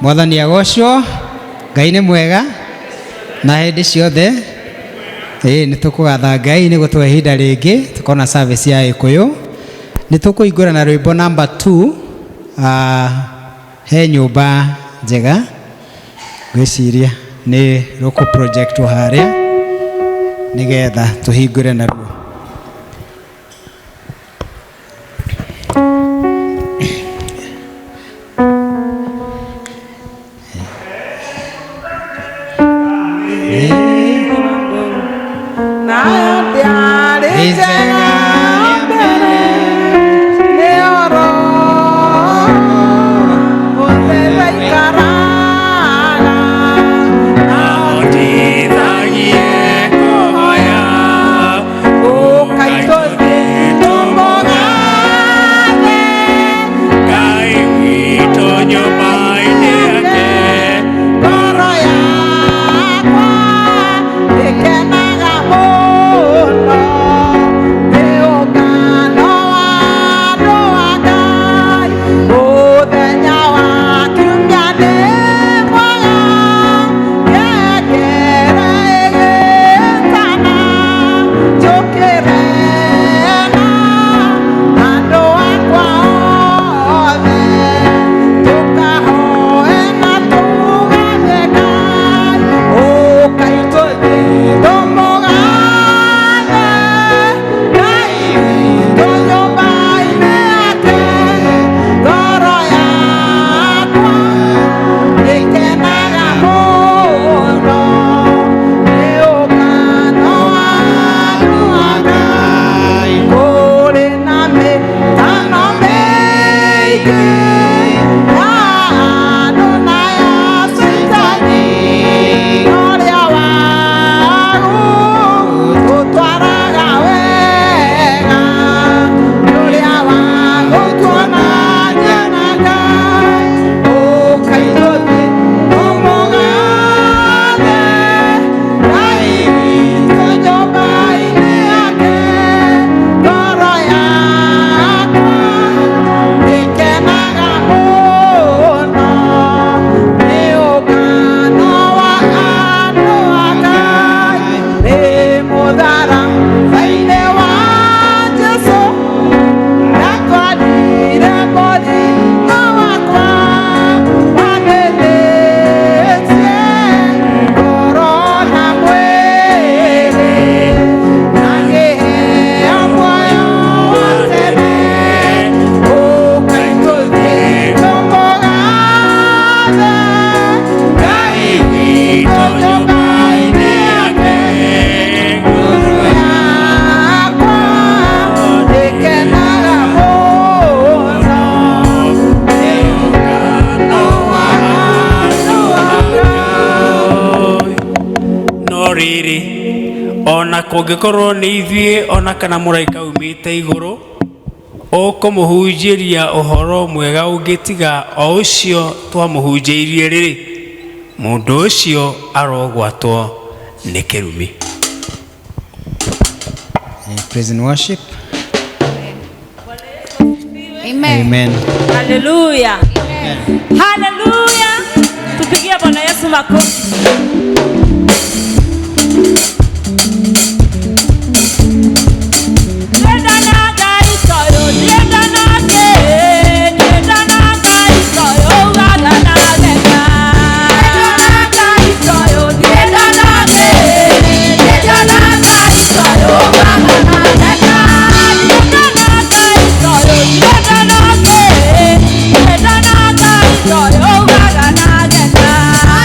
Mwathani agocwo. Ngai nĩ mwega na hĩndĩ ciothe. Ĩĩ nĩ tũkũgatha Ngai nĩ gũtũhe ihinda rĩngĩ tũkona service ya Gĩkũyũ. Nĩ tũkũhingũra na rwĩmbo number 2, he nyũmba njega, ngwĩciria nĩ rũkũ project harĩa nĩgetha tũhingũre naruo. Nayo ndĩarĩ njega mbere, nĩ oro mũthenya ikaraga. Ahotithagie kũhoya. Ũkai tũthiĩ tũmũgathe. Ngai witũ nyũmba-inĩ yake. Ngoro yakwa ĩkenaga mũno nĩ ũngano wa andũ a Ngai. Mũthenya wa kiumia nĩ mwega, ngengere ĩgĩtana, njũkĩre na andũ akwa othe, tũkahoe na tũgathe Ngai. Ũkai tũthiĩ tũmũgathe Ngai witũ nyũmba-inĩ yake. Ngoro yakwa ĩkenaga mũno nĩ ũngano wa andũ a Ngai. Kũrĩ na mĩtano mĩingĩ ya andũ na ya Caitani, ũrĩa wagũtwaraga wega nĩ ũrĩa wagũtuonania na Ngai. Ũkai tũthiĩ tũmũgathe Ngai witũ nyũmba-inĩ yake. Ngoro yakwa ĩkenaga mũno nĩ ũngano wa andũ a Ngai. Nĩ mũtharaba-inĩ wa Jesũ ndatwarire mũrigo wakwa, wanĩthĩtie ngoro na mwĩrĩ, na ngĩheo muoyo wa tene. Ũkai tũthiĩ tũmũgathe Ngai witũ nyũmba-inĩ yake. Ngoro yakwa ĩkenaga mũno nĩ ũngano wa andũ a Ngai. No rĩrĩ, ona kũngĩkorwo nĩ ithuĩ ona kana mũraika umĩte igũrũ ũkũmũhunjĩria ũhoro mwega ũngĩ tiga o ũcio twamũhunjĩirie rĩrĩ, mũndũ ũcio arogwatwo nĩ kĩrumi. Praise and worship. Amen. Amen. Haleluya. Haleluya. Tupigie Bwana Yesu makofi. Ndĩrenda na Ngai toyũ, ndĩrenda nake, ndĩrenda na Ngai toyũ, ugaga na theka. Ndĩrenda na Ngai toyũ, ndĩrenda nake, ndĩrenda na Ngai toyũ, ugaga na theka. Ndĩrenda na Ngai toyũ, ndĩrenda nake, ndĩrenda na Ngai toyũ, ugaga na theka.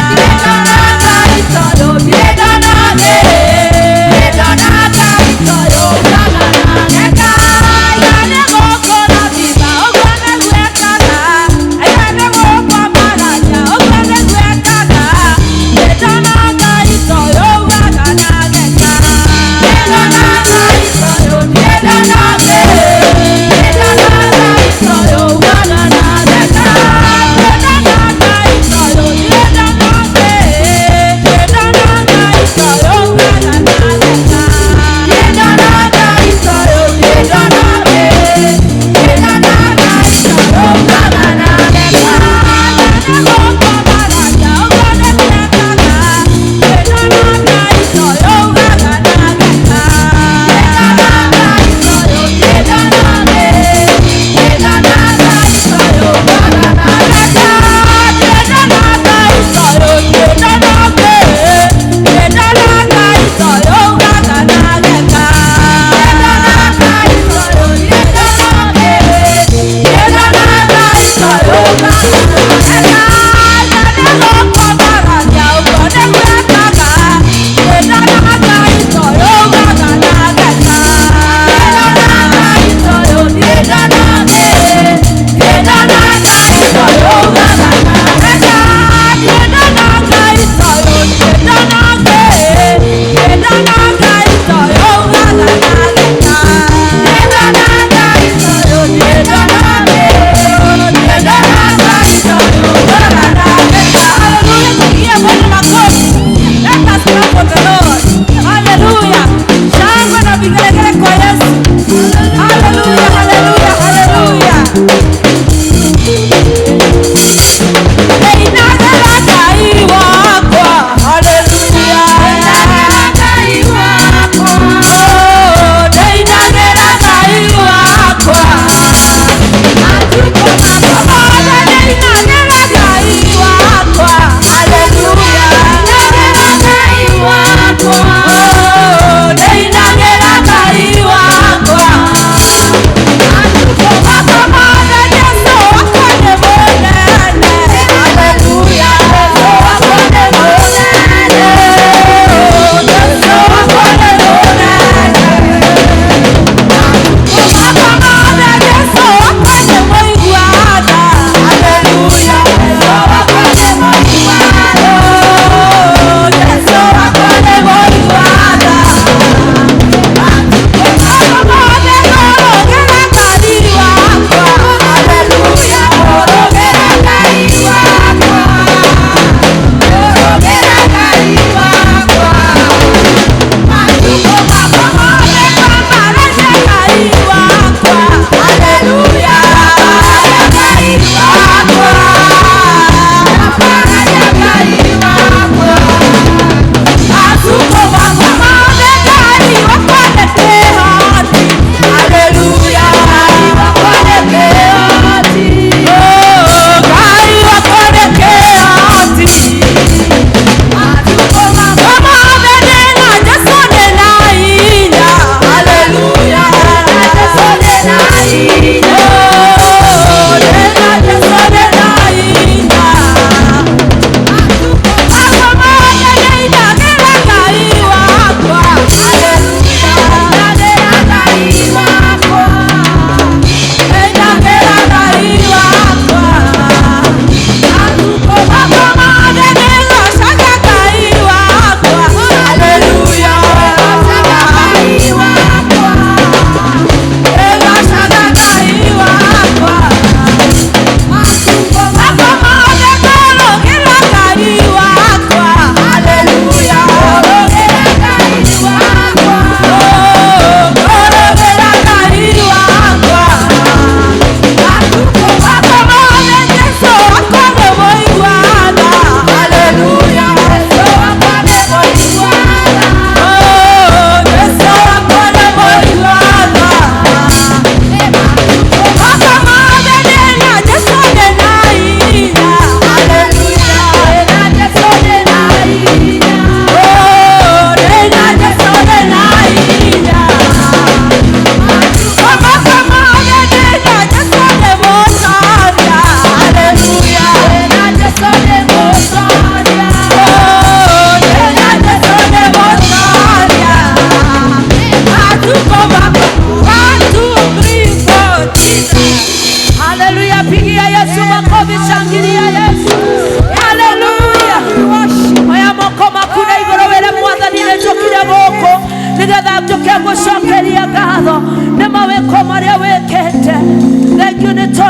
Ndĩrenda na Ngai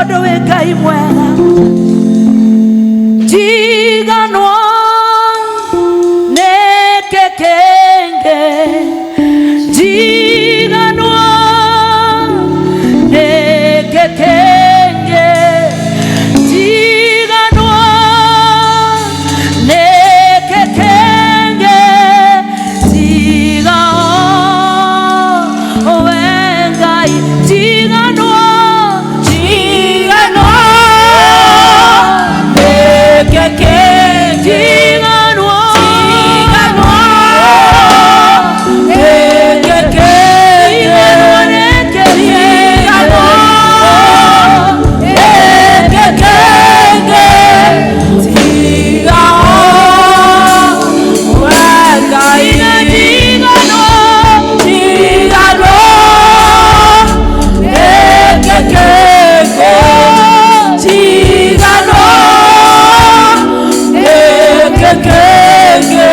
Tondũ wĩ Ngai mwega. Njiganwo nĩkĩ kĩngĩ, njiganwo nĩkĩ kĩngĩ, njiganwo nĩkĩ kĩngĩ, tiga we Ngai. Njiganwo, njiganwo nĩkĩ kĩngĩ, njiganwo, njiganwo nĩkĩ kĩngĩ, nĩkĩ njiganwo nĩkĩ kĩngĩ, tiga we Ngai. Njiganwo, njiganwo nĩkĩ kĩngĩ, njiganwo nĩkĩ kĩngĩ,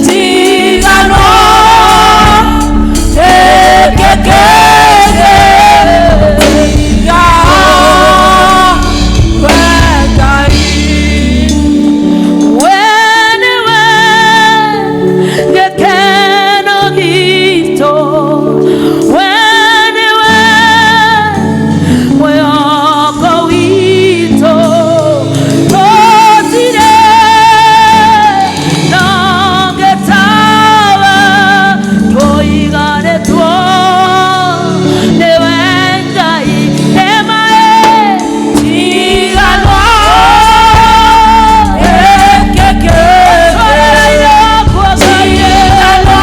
njiganwo nĩkĩ kĩngĩ, tiga we Ngai. We nĩwe gĩkeno gitũ, we nĩwe mwĩhoko witũ, tũtirĩ na ũngĩ tawe, tũiganĩtwo nĩwe Ngai. Ema ĩ, njiganwo nĩkĩ kĩngĩ, njiganwo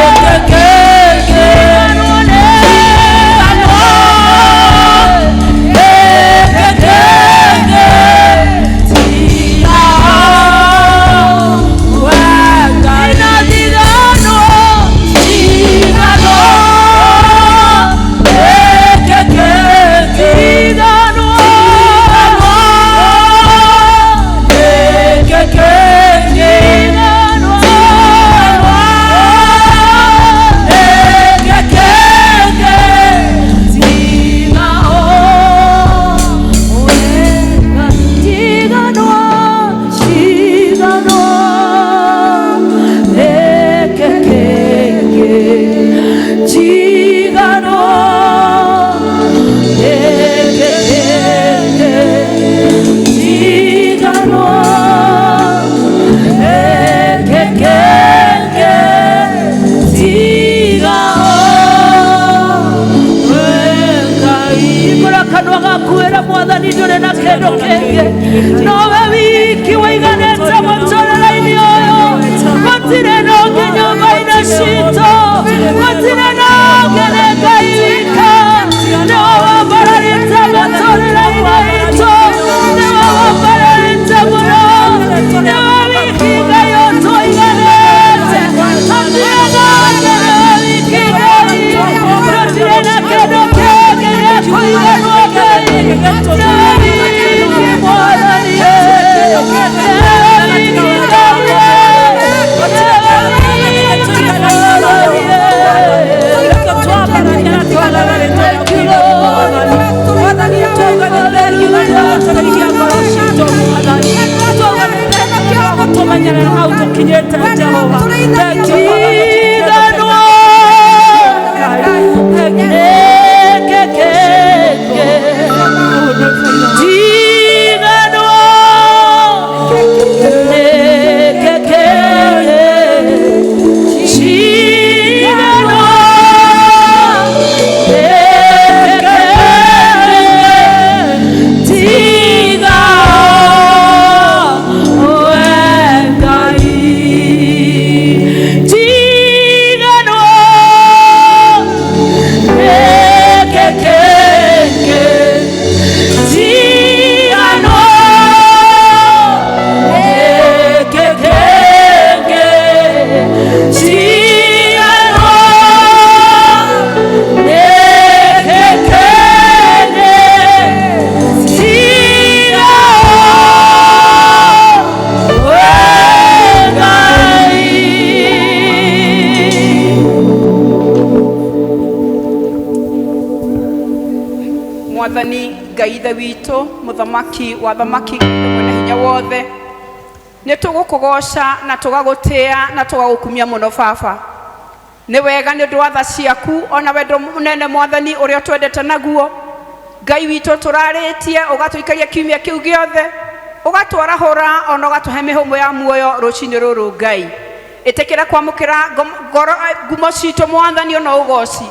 nĩkĩ kĩngĩ, njiganwo nĩkĩ kĩngĩ, tiga we Ngai. Njiganwo, njiganwo nĩkĩ kĩngĩ, njiganwo nĩkĩ kĩngĩ, njiganwo nĩkĩ kĩngĩ, tiga we Ngai. Njiganwo, njiganwo nĩkĩ kĩngĩ, njiganwo nĩkĩ kĩngĩ, njiganwo nĩkĩ kĩngĩ, tiga we Ngai. Hingũra kanua gaku wĩre Mwathani ndũrĩ na kĩndũ kĩngĩ, nowe wiki waiganĩte mũtũrĩre-inĩ ũyũ. Gũtirĩ na ũngĩ nyũmba-inĩ citũ, gũtirĩ na ũngĩ, nĩ Ngai wika. Nĩwe wambararĩte mũtũrĩre-inĩ witũ, nĩwe wambararĩte mũno, nĩwe wiki Ngai ũtũiganĩte. Hatirĩ na ũngĩ, nĩwe wiki Ngai. Gũtirĩ na kĩndũ kĩngĩ gĩa kũiganwo Ngai, nĩwe wiki Mwathani, nĩwe wiki Ngai, nĩwe wiki Mwathani. Mwathani Ngai Ithe witũ, mũthamaki wa thamaki, mwene hinya wothe, nĩ tũgũkũgoca na tũgagũtĩa na tũgagũkumia mũno baba. Nĩ wega nĩ ũndũ wa tha ciaku ona wendo mũnene Mwathani ũrĩa ũtwendete naguo. Ngai witũ, tũrarĩtie ũgatũikaria kiumia kĩu gĩothe, ũgatwarahũra ona ũgatũhe mĩhũmũ ya muoyo rũcinĩ rũrũ. Ngai, ĩtĩkĩra kwamũkĩra ngoro ngumo citũ Mwathani ona ũgoci.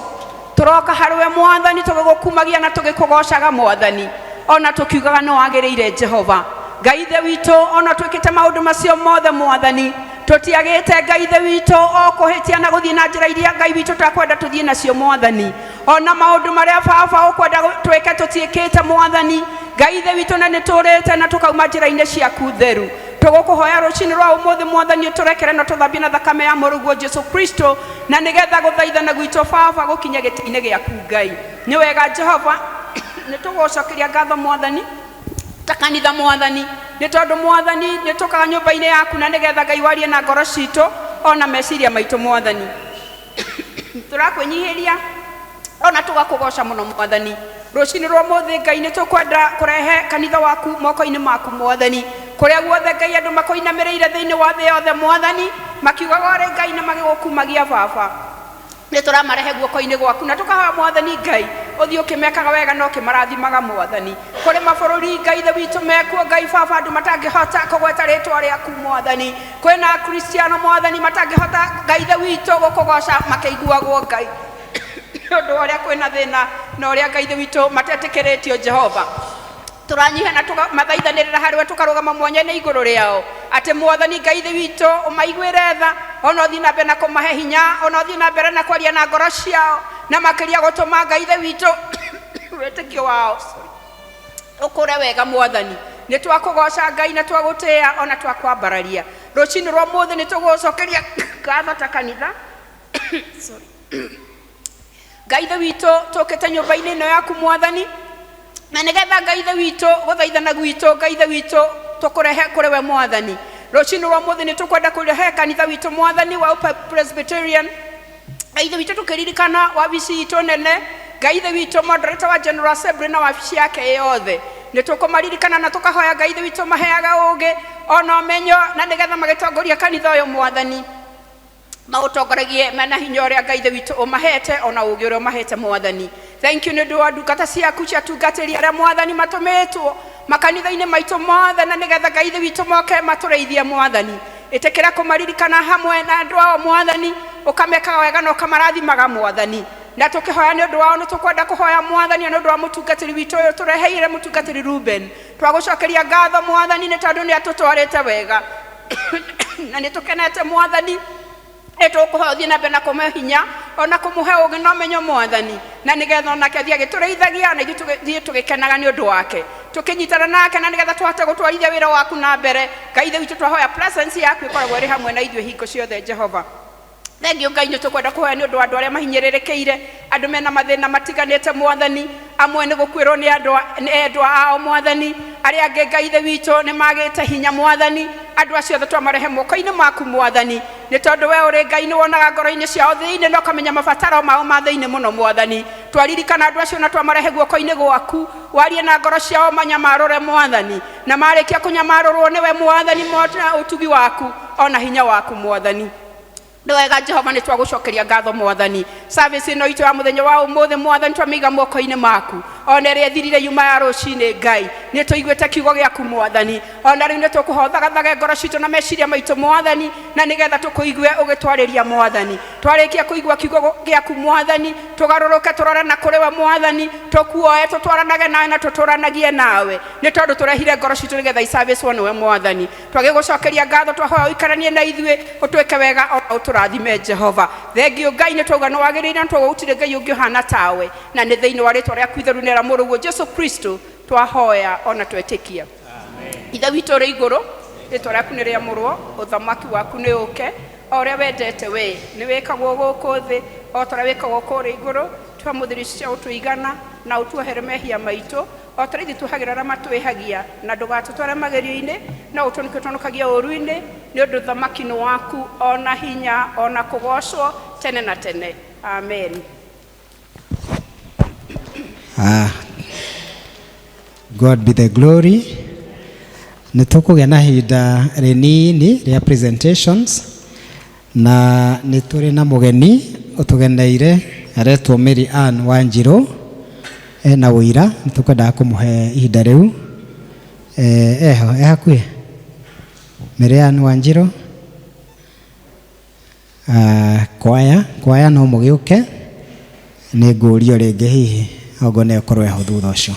Tũroka harĩwe Mwathani tũgĩgũkumagia na tũgĩkũgocaga Mwathani, ona tũkiugaga nĩ wagĩrĩire Jehova Ngai Ithe witũ. Ona twĩkĩte maũndũ macio mothe Mwathani, tũtiagĩte Ngai Ithe witũ o kũhĩtia na gũthiĩ na njĩra iria Ngai witũ takwenda tũthiĩ nacio Mwathani, ona maũndũ marĩa baba ũkwenda twĩke tũtiĩkĩte Mwathani Ngai Ithe witũ, na nĩ tũrĩte na tũkauma njĩra-inĩ ciaku theru. Tũgũkũhoya rũcinĩ rwa ũmũthĩ Mwathani ũtũrekere na tũthambie na thakame ya mũrũguo Jesu Kristo, na nĩgetha gũthaithana gwitũ baba gũkinye gĩtĩ-inĩ gĩaku. Ngai, nĩ wega Jehova, nĩ tũgũcokeria ngatho Mwathani ta kanitha Mwathani, nĩ tondũ Mwathani nĩ tũkaga nyũmba-inĩ yaku na nĩgetha Ngai warie na ngoro citũ ona meciria maitũ. Mwathani, tũrakwĩnyihĩria ona tũgakũgoca mũno Mwathani rũcinĩ rwa ũmũthĩ. Ngai, nĩ tũkwenda kũrehe kanitha waku moko-inĩ maku Mwathani, kũrĩa guothe Ngai andũ makũinamĩrĩire thĩinĩ wa thĩ yothe Mwathani, makiugaga ũrĩ Ngai na magĩgũkumagia baba. Nĩ tũramarehe guoko-inĩ gwaku na tũkahoya Mwathani Ngai ũthiĩ ũkĩmekaga wega na ũkĩmarathimaga Mwathani. Kũrĩ mabũrũri Ngai Ithe witũ mekuo, Ngai baba, andũ matangĩhota kũgweta rĩtwa rĩaku Mwathani. Kwĩna Akristiano Mwathani matangĩhota Ngai Ithe witũ gũkũgoca makĩiguagwo, Ngai, nĩ ũndũ wa ũrĩa kwĩna thĩna na ũrĩa Ngai Ithe witũ matetĩkĩrĩtio. Jehova, tũranyiha na tũkamathaithanĩrĩra harĩwe, tũkarũgama mwanya-inĩ igũrũ rĩao atĩ Mwathani Ngai Ithe witũ ũmaiguĩre tha, ona ũthiĩ na mbere na kũmahe hinya, ona ũthiĩ na mbere na kwaria na ngoro ciao, na makĩria gũtũma Ngai Ithe witũ wĩtĩkio wao ũkũre wega. Mwathani, nĩ twakũgoca Ngai na twagũtĩĩa ona twakwambararia rũcinĩ rwa mũthĩ. Nĩ tũgũcokeria ngatho ta kanitha. Sorry. Ngai Ithe witũ, tũkĩte nyũmba-inĩ ĩno yaku Mwathani, na nĩgetha Ngai Ithe witũ gũthaithana gwitũ, Ngai Ithe witũ, tũkũrehe kũrĩ we Mwathani rũcinĩ rwa mũthĩ. Nĩ tũkwenda kũrehe kanitha witũ Mwathani wa Upper Presbyterian, Ngai Ithe witũ, tũkĩririkana wabici itũ nene, Ngai Ithe witũ, moderator wa General Assembly na wabici yake yothe. Nĩ tũkũmaririkana na tũkahoya Ngai Ithe witũ maheaga ũũgĩ ona ũmenyo, na nĩgetha magĩtongoria kanitha ũyũ Mwathani, maũtongoragie mena hinya ũrĩa Ngai Ithe witũ ũmahete ona ũũgĩ ũrĩa ũmahete Mwathani. Thank you nĩ ũndũ wa ndungata ciaku cia tungatĩri arĩa Mwathani matũmĩtwo makanitha-inĩ maitũ mothe, na nĩgetha Ngai Ithe witũ moke matũrĩithie. Mwathani, ĩtĩkĩra kũmaririkana hamwe na andũ ao Mwathani, ũkamekaga wega na ũkamarathimaga Mwathani, na tũkĩhoya nĩ ũndũ wao. Nĩ tũkwenda kũhoya Mwathani nĩ ũndũ wa mũtungatĩri witũ ũyũ tũreheire, mũtungatĩri Ruben. Twagũcokeria ngatho Mwathani nĩ tondũ nĩ atũtwarĩte wega na nĩ tũkenete Mwathani. Nĩ tũkũhoya ũthiĩ na mbere na kũmũhe hinya ona kũmũhe ũũgĩ na ũmenyo Mwathani, na nĩgetha onake athiĩ agĩtũrĩithagia na ithuĩ tũgĩthiĩ tũgĩkenaga nĩ ũndũ wake, tũkĩnyitana nake, na nĩgetha tũhote gũtwarithia wĩra waku na mbere. Ngai Ithe witũ, twahoya presence yaku ĩkoragwo ĩrĩ hamwe na ithuĩ hingo ciothe Jehova. Thengiũ Ngai. Nĩ tũkwenda kũhoya nĩ ũndũ wa andũ arĩa mahinyĩrĩrĩkĩire, andũ mena mathĩna matiganĩte Mwathani. Amwe nĩ gũkuĩrwo nĩ andũ nĩ endwa ao Mwathani, arĩa angĩ Ngai Ithe witũ nĩ magĩte hinya Mwathani. Andũ acio othe twamarehe moko-inĩ maku Mwathani, nĩ tondũ we ũrĩ Ngai, nĩ wonaga ngoro-inĩ ciao thĩinĩ na ũkamenya mabataro mao ma thĩinĩ mũno Mwathani. Twaririkana andũ acio na twamarehe guoko-inĩ gwaku, warie na ngoro ciao, manyamarũre Mwathani, na marĩkia kũnyamarũrwo nĩwe Mwathani, mona ũtugi waku ona hinya waku Mwathani. Nĩ wega Jehova, nĩ twagũcokeria ngatho Mwathani. Service ĩno itũ ya mũthenya wa ũmũthĩ Mwathani twamĩiga moko-inĩ maku, ona ĩrĩa ĩthirire yuma ya rũcinĩ. Ngai, nĩ tũiguĩte kiugo gĩaku Mwathani, ona rĩu nĩ tũkũhothagathage ngoro citũ na meciria maitũ Mwathani, na nĩgetha tũkũigue ũgĩtwarĩria Mwathani. Twarĩkia kũigua kiugo gĩaku Mwathani, tũgarũrũke tũrore na kũrĩ we Mwathani, tũkuoe tũtwaranage nawe na tũtũranagie nawe, nĩ tondũ tũrehire ngoro citũ nĩgetha iservice nĩwe Mwathani. Twagĩgũcokeria ngatho, twahoya ũikaranie na ithuĩ, ũtwĩke wega ona ũtũrathime Jehova. Thengiũ Ngai, nĩ twauga nĩ wagĩrĩire na twauga gũtirĩ Ngai ũngĩ ũhana tawe, na nĩ thĩinĩ wa rĩtwa rĩaku itheru nĩ rĩa mũrũguo Jesu Kristo twahoya ona twetĩkia. Ithe witũ ũrĩ igũrũ, rĩtwa rĩaku nĩ rĩamũrwo, ũthamaki waku nĩ ũke, o ũrĩa wendete we nĩ wĩkagwo gũkũ thĩ o ta ũrĩa wĩkagwo kũrĩa igũrũ. Tũhe mũthiri cia ũtũigana, na ũtuohere mehia maitũ o ta ũrĩa ithuĩ tuohagĩra arĩa matwĩhagia, na ndũgatũtware magerio-inĩ, no ũtũhonokie ũtũhonokagie ũũru-inĩ, nĩ ũndũ ũthamaki nĩ waku, ona hinya, ona kũgocwo tene na tene. Amen. Ah, God be the glory. Nĩ tũkũgĩa na ihinda rĩnini rĩa presentations na nĩ tũrĩ na mũgeni ũtũgeneire aretwo Mary Ann Wanjirũ, ena ũira, nĩ tũkwendaga kũmũhe ihinda rĩu. Eho, e hakuhĩ Mary Ann Wanjirũ. Kwaya, kwaya no mũgĩũke, nĩ ngũrio rĩngĩ hihi okorwo nĩ ĩkorwo eho thutha ũcio.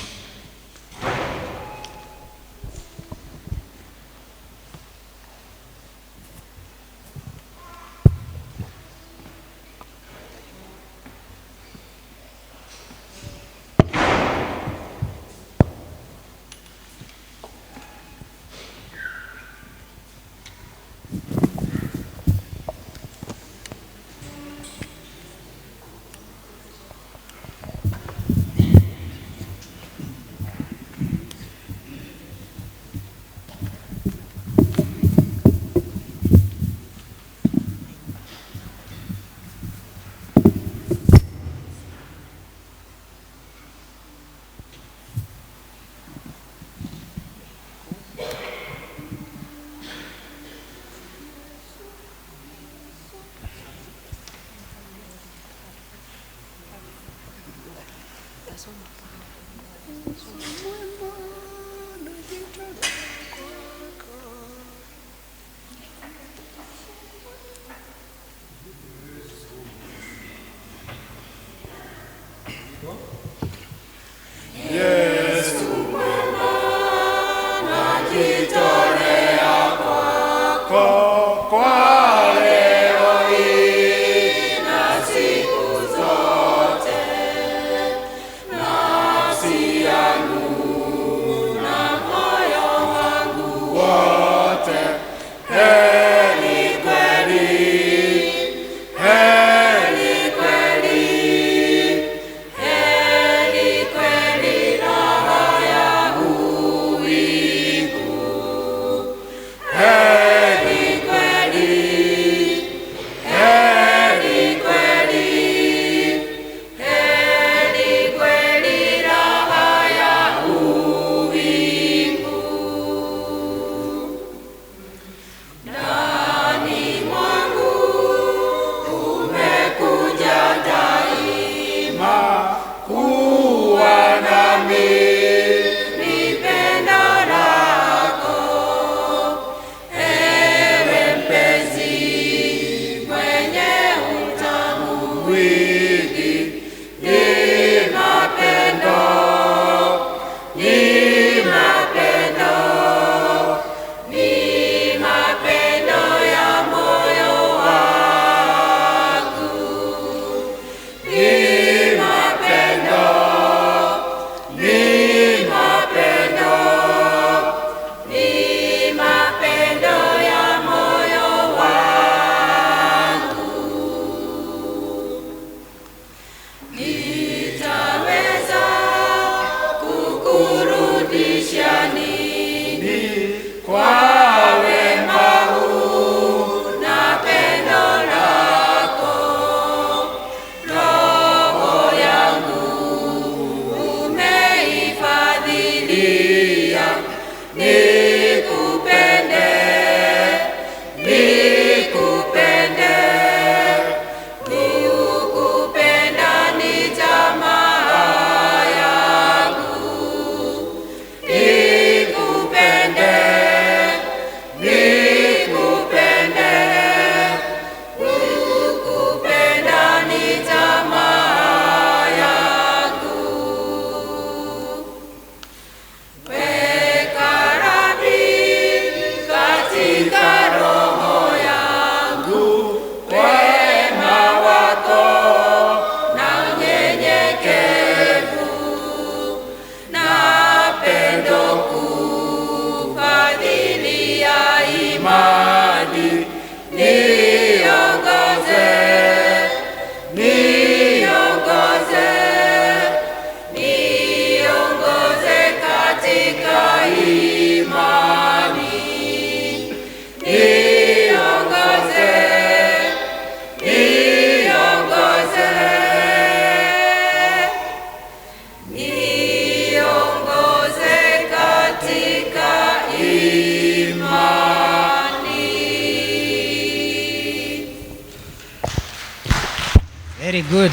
Good.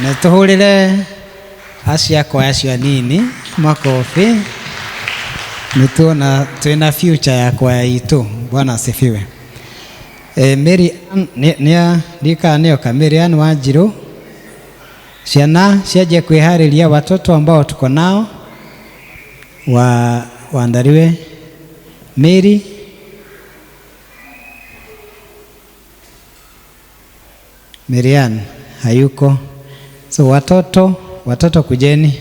Na tũhũrĩre acio akwa acio anini makobi. Nĩ tuona twĩna future ya kwaya itũ. Bwana asifiwe. E, Mary Ann nĩ ndikaga nĩoka Mary Ann Wanjirũ. Ciana cianjie kwĩharĩria, watoto ambao tuko nao wa waandaliwe. Mary Miriam hayuko. So watoto, watoto kujeni,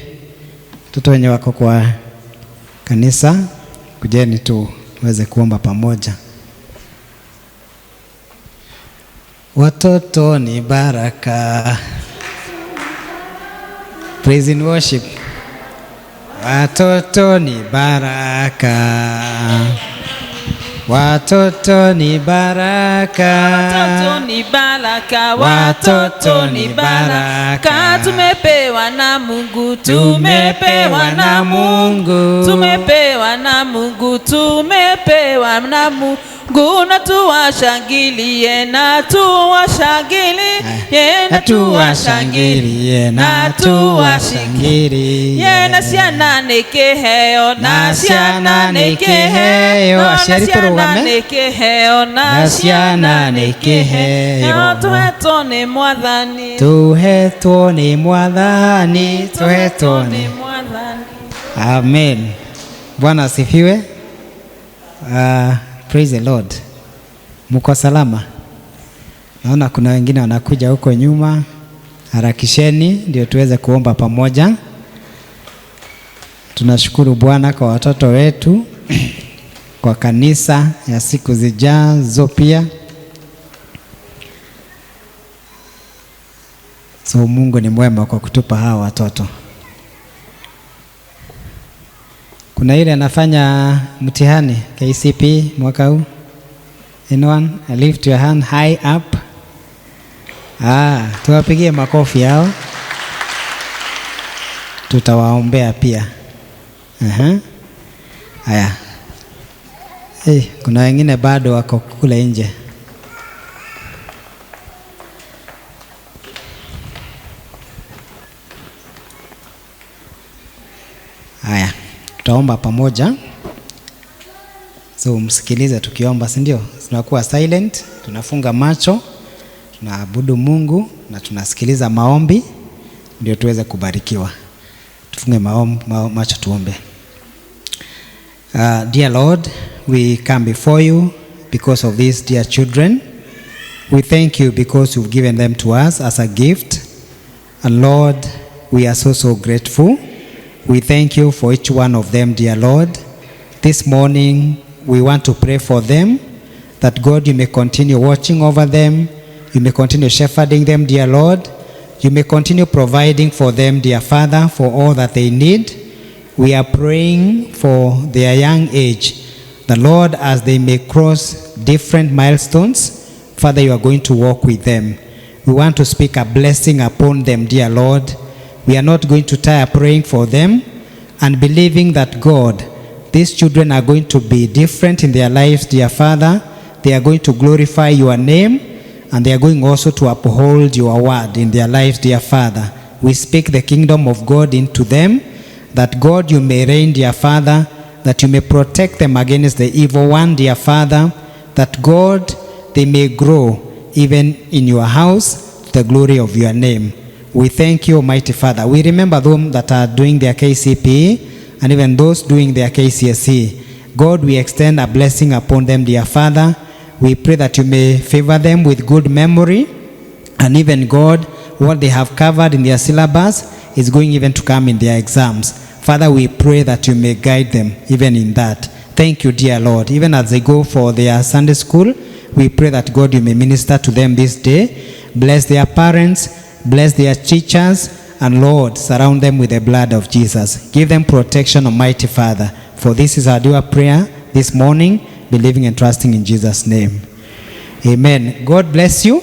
watoto wenye wako kwa kanisa kujeni tu tuweze kuomba pamoja. Watoto ni baraka. Praise and worship. Watoto ni baraka. Watoto ni baraka. Watoto ni baraka, watoto ni baraka, tumepewa na Mungu, tumepewa na Mungu, tumepewa na Mungu, tumepewa na Mungu, na tuwashangilie, na tuwashangilie, na tuwashangilie, na tuwashangilie, na ciana nĩ kĩheo, na ciana nĩ kĩheo, na Aciari ciana tũrũgame. nĩ kĩheo, na Na ciana nĩ kĩheo. Tũhetwo nĩ Mwathani, Tuhetwo nĩ Mwathani, tuhetwo nĩ Mwathani. Amen. Bwana asifiwe. Praise the Lord. Mko salama? Naona kuna wengine wanakuja huko nyuma. Harakisheni ndio tuweze kuomba pamoja. Tunashukuru Bwana kwa watoto wetu, kwa kanisa ya siku zijazo pia. So Mungu ni mwema kwa kutupa hawa watoto. Kuna ile anafanya mtihani KCPE mwaka huu? Anyone? Lift your hand high up. Ah, tuwapigie makofi hao. Tutawaombea pia. Aha. Haya. Hey, kuna wengine bado wako kule nje. Haya, tutaomba pamoja. So msikilize tukiomba, si ndio? Tunakuwa silent, tunafunga macho, tunaabudu Mungu na tunasikiliza maombi ndio tuweze kubarikiwa. Tufunge macho tuombe. Dear Lord, we come before you because of these dear children. We thank you because you've given them to us as a gift. And Lord, we are so, so grateful. We thank you for each one of them, dear Lord. This morning, we want to pray for them, that God, you may continue watching over them. You may continue shepherding them, dear Lord. You may continue providing for them, dear Father, for all that they need. We are praying for their young age. The Lord, as they may cross different milestones, Father, you are going to walk with them. We want to speak a blessing upon them, dear Lord. We are not going to tire praying for them and believing that, God, these children are going to be different in their lives, dear Father. They are going to glorify your name, and they are going also to uphold your word in their lives, dear Father. We speak the kingdom of God into them, that God, you may reign, dear Father, that you may protect them against the evil one, dear Father, that God, they may grow even in your house, to the glory of your name. We thank you, Almighty Father. We remember them that are doing their KCPE and even those doing their KCSE. God, we extend a blessing upon them, dear Father. We pray that you may favor them with good memory, and even God, what they have covered in their syllabus is going even to come in their exams. Father, we pray that you may guide them even in that. Thank you, dear Lord. Even as they go for their Sunday school, we pray that God, you may minister to them this day. Bless their parents, bless their teachers, and Lord, surround them with the blood of Jesus. Give them protection, Almighty Father. For this is our dear prayer this morning, believing and trusting in Jesus' name. Amen. God bless you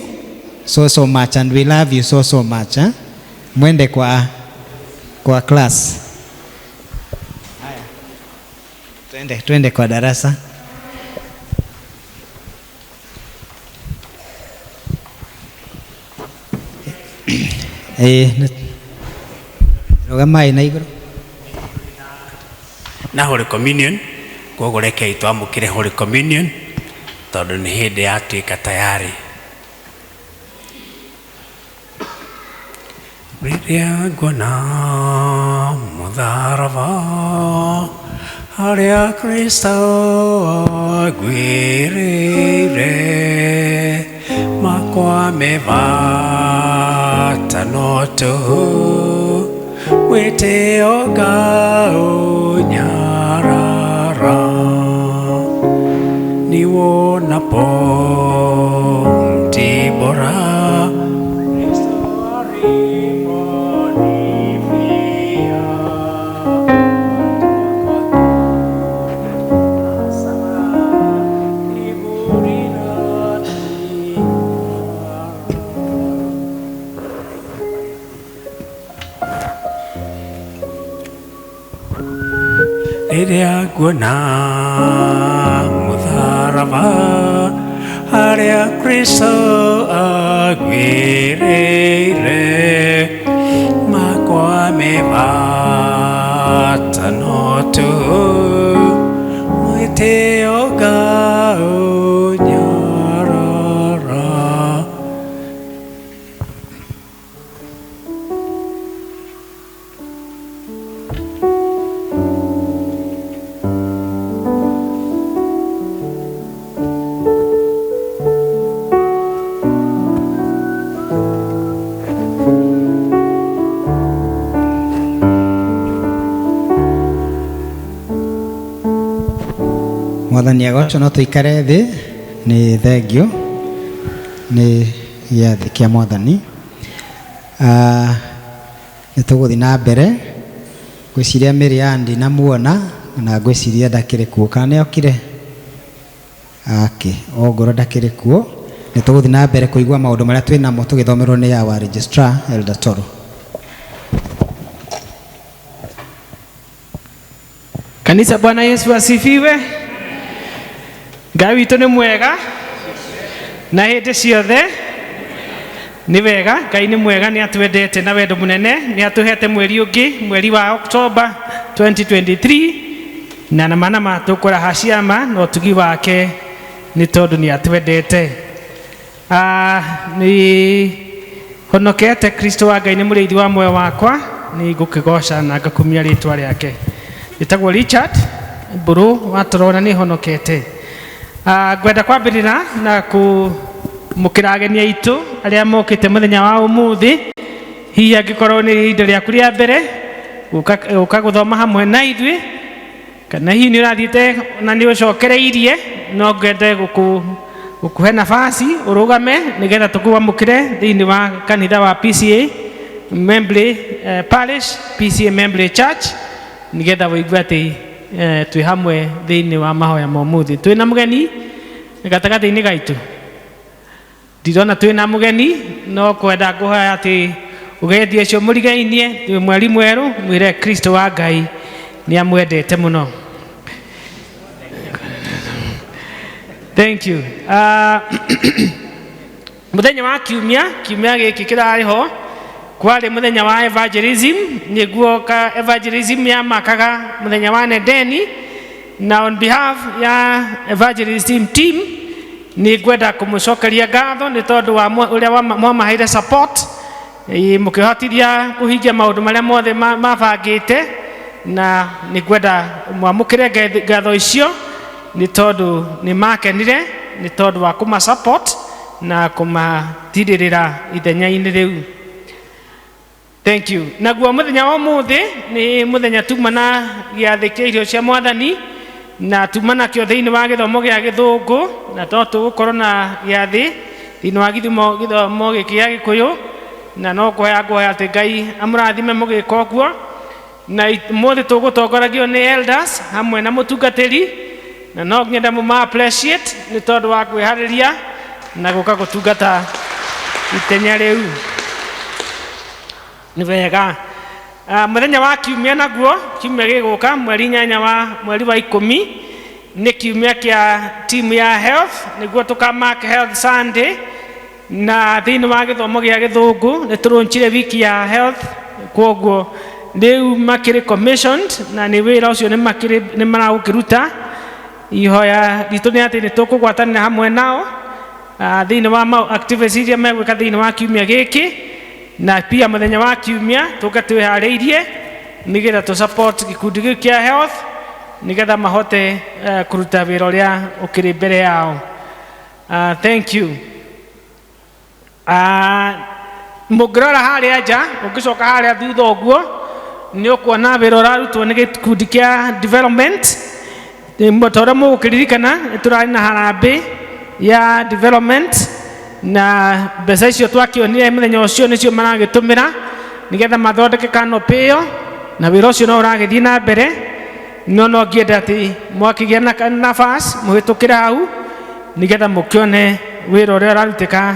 so, so much, and we love you so, so much. Eh? Mwende kwa class. Haya. Twende, twende kwa darasa. Ĩĩ, rũgamai na igũrũ. Na Holy Communion, koguo rekei twamũkĩre Holy Communion tondũ nĩ hĩndĩ yatuĩka tayari. Rĩrĩa nguona mũtharaba harĩa Kristo aguĩrĩire, makwa me bata no tũhũ, wĩtĩo ngaũnyarara. Niwonapo mti bora Kristo aliponifia, kiburi na Rĩrĩa nguona mũtharaba harĩa Kristo aguĩrĩire, makwa me bata no tũhũ, mwĩtĩo ngaũnyarara. Mwathani agocwo. No tũikare thĩ. Nĩ thengio nĩ gĩathĩ kĩa Mwathani. Ah, nĩ tũgũthiĩ na mbere. Ngwĩciria Mĩrĩan ndinamuona na ngwĩciria ndakĩrĩ kuo, kana nĩ okire? Ake ongorwo ndakĩrĩ kuo, nĩ tũgũthiĩ na mbere kũigua maũndũ marĩa twĩ namo tũgĩthomerwo nĩ our registrar, Elder Toro. Kanitha, Bwana Yesu asifiwe. Ngai witũ nĩ mwega na hĩndĩ ciothe. Nĩ wega, Ngai nĩ mwega, nĩ atwendete na wendo mũnene, nĩ atũhete mweri ũngĩ, mweri wa Oktoba 2023, na nama nama tũkũraha ciama na ũtugi wake nĩ tondũ nĩ atwendete. Ah, nĩ honokete. Kristo wa Ngai nĩ mũrĩithi wa muoyo wakwa, nĩ ngũkĩgoca na ngakumia rĩtwa rĩake. Njĩtagwo Richard Mbũrũ wa Torona, nĩ honokete. Ah, ngwenda kwambĩrĩra na kũmũkĩra ageni aitũ arĩa mokĩte mũthenya wa ũmũthĩ. Hihi angĩkorwo nĩ ihinda rĩaku rĩa mbere gũka gũka gũthoma hamwe na ithuĩ, kana hihi nĩ ũrathiĩte na nĩ ũcokereirie, no ngwende gũkũhe nafasi ũrũgame nĩgetha tũkwamũkĩre thĩinĩ wa kanitha wa PCEA Membley Parish, PCEA Membley Church, nĩgetha wĩigue atĩ twĩ hamwe thĩinĩ wa mahoya ma ũmũthĩ. Twĩna mũgeni gatagatĩ-inĩ gaitũ? Ndirona twĩna mũgeni, no kwenda ngũhoya atĩ ũgendi ũcio mũrigainie twĩ mweri mwerũ, mwĩre Kristo wa Ngai nĩ amwendete mũno. Thank you. Mũthenya wa kiumia, kiumia gĩkĩ kĩrarĩ ho, kwarĩ mũthenya wa evangelism, nĩguo ka evangelism yamakaga mũthenya wa Nendeni, na on behalf ya evangelism team nĩ ngwenda kũmũcokeria ngatho nĩ tondũ wa ũrĩa mwamaheire support, mũkĩhotithia kũhingia maũndũ marĩa mothe mabangĩte, na nĩ ngwenda mwamũkĩre ngatho icio nĩ tondũ nĩ makenire nĩ tondũ wa kũma support na kũmatirĩrĩra ithenya-inĩ rĩu. Thank you. Naguo mũthenya wa ũmũthĩ nĩ mũthenya tuma na gĩathĩ kĩa irio cia Mwathani, na tuma nakĩo thĩinĩ wa gĩthomo gĩa Gĩthũngũ, na to tũgũkorwo na gĩathĩ thĩinĩ wa gĩthomo gĩkĩ gĩa Gĩkũyũ, na no kũhoya ngũhoya atĩ Ngai amũrathime mũgĩka ũguo. Na ũmũthĩ tũgũtongoragio nĩ elders hamwe na mũtungatĩri, na no ng'enda mũma appreciate nĩ tondũ wa kwĩharĩria na gũka gũtungata itenya rĩu. Nĩ wega. Ah, mũthenya wa kiumia naguo, kiumia gĩgũka mweri 8 wa mweri wa 10, nĩ kiumia kĩa timu ya health, nĩguo tũkamark Health Sunday. Na thĩinĩ wa gĩthomo gĩa gĩthũngũ nĩ tũrũnchire wiki ya health, kwoguo rĩu makĩrĩ commissioned na nĩ wĩra ũcio nĩ makĩrĩ nĩ maragũkĩruta. Ihoya ritũ nĩ atĩ nĩ tũkũgwatanĩra hamwe nao thĩinĩ wa mau activities iria megwĩka thĩinĩ wa kiumia gĩkĩ, na pia mũthenya wa kiumia tũke twĩharĩirie nĩgetha tũ support gĩkundi gĩkĩ kĩa health nĩgetha mahote kũruta wĩra ũrĩa ũkĩrĩ mbere yao. Thank you. Mũngĩrora harĩa nja, ũngĩcoka harĩa thutha ũguo, nĩ ũkuona wĩra ũrarutwo nĩ gĩkundi kĩa development. Ta ũrĩa mũgũkĩririkana, nĩ tũrarĩ na harambĩ ya development, na mbeca icio twakĩonire mũthenya ũcio nĩcio maragĩtũmĩra nĩgetha mathondeke canopy ĩyo, na wĩra ũcio no ũragĩthiĩ na mbere. No no ngĩenda atĩ mwakĩgĩa na nafas mũhĩtũkĩre hau nĩgetha mũkĩone wĩra ũrĩa ũrarutĩka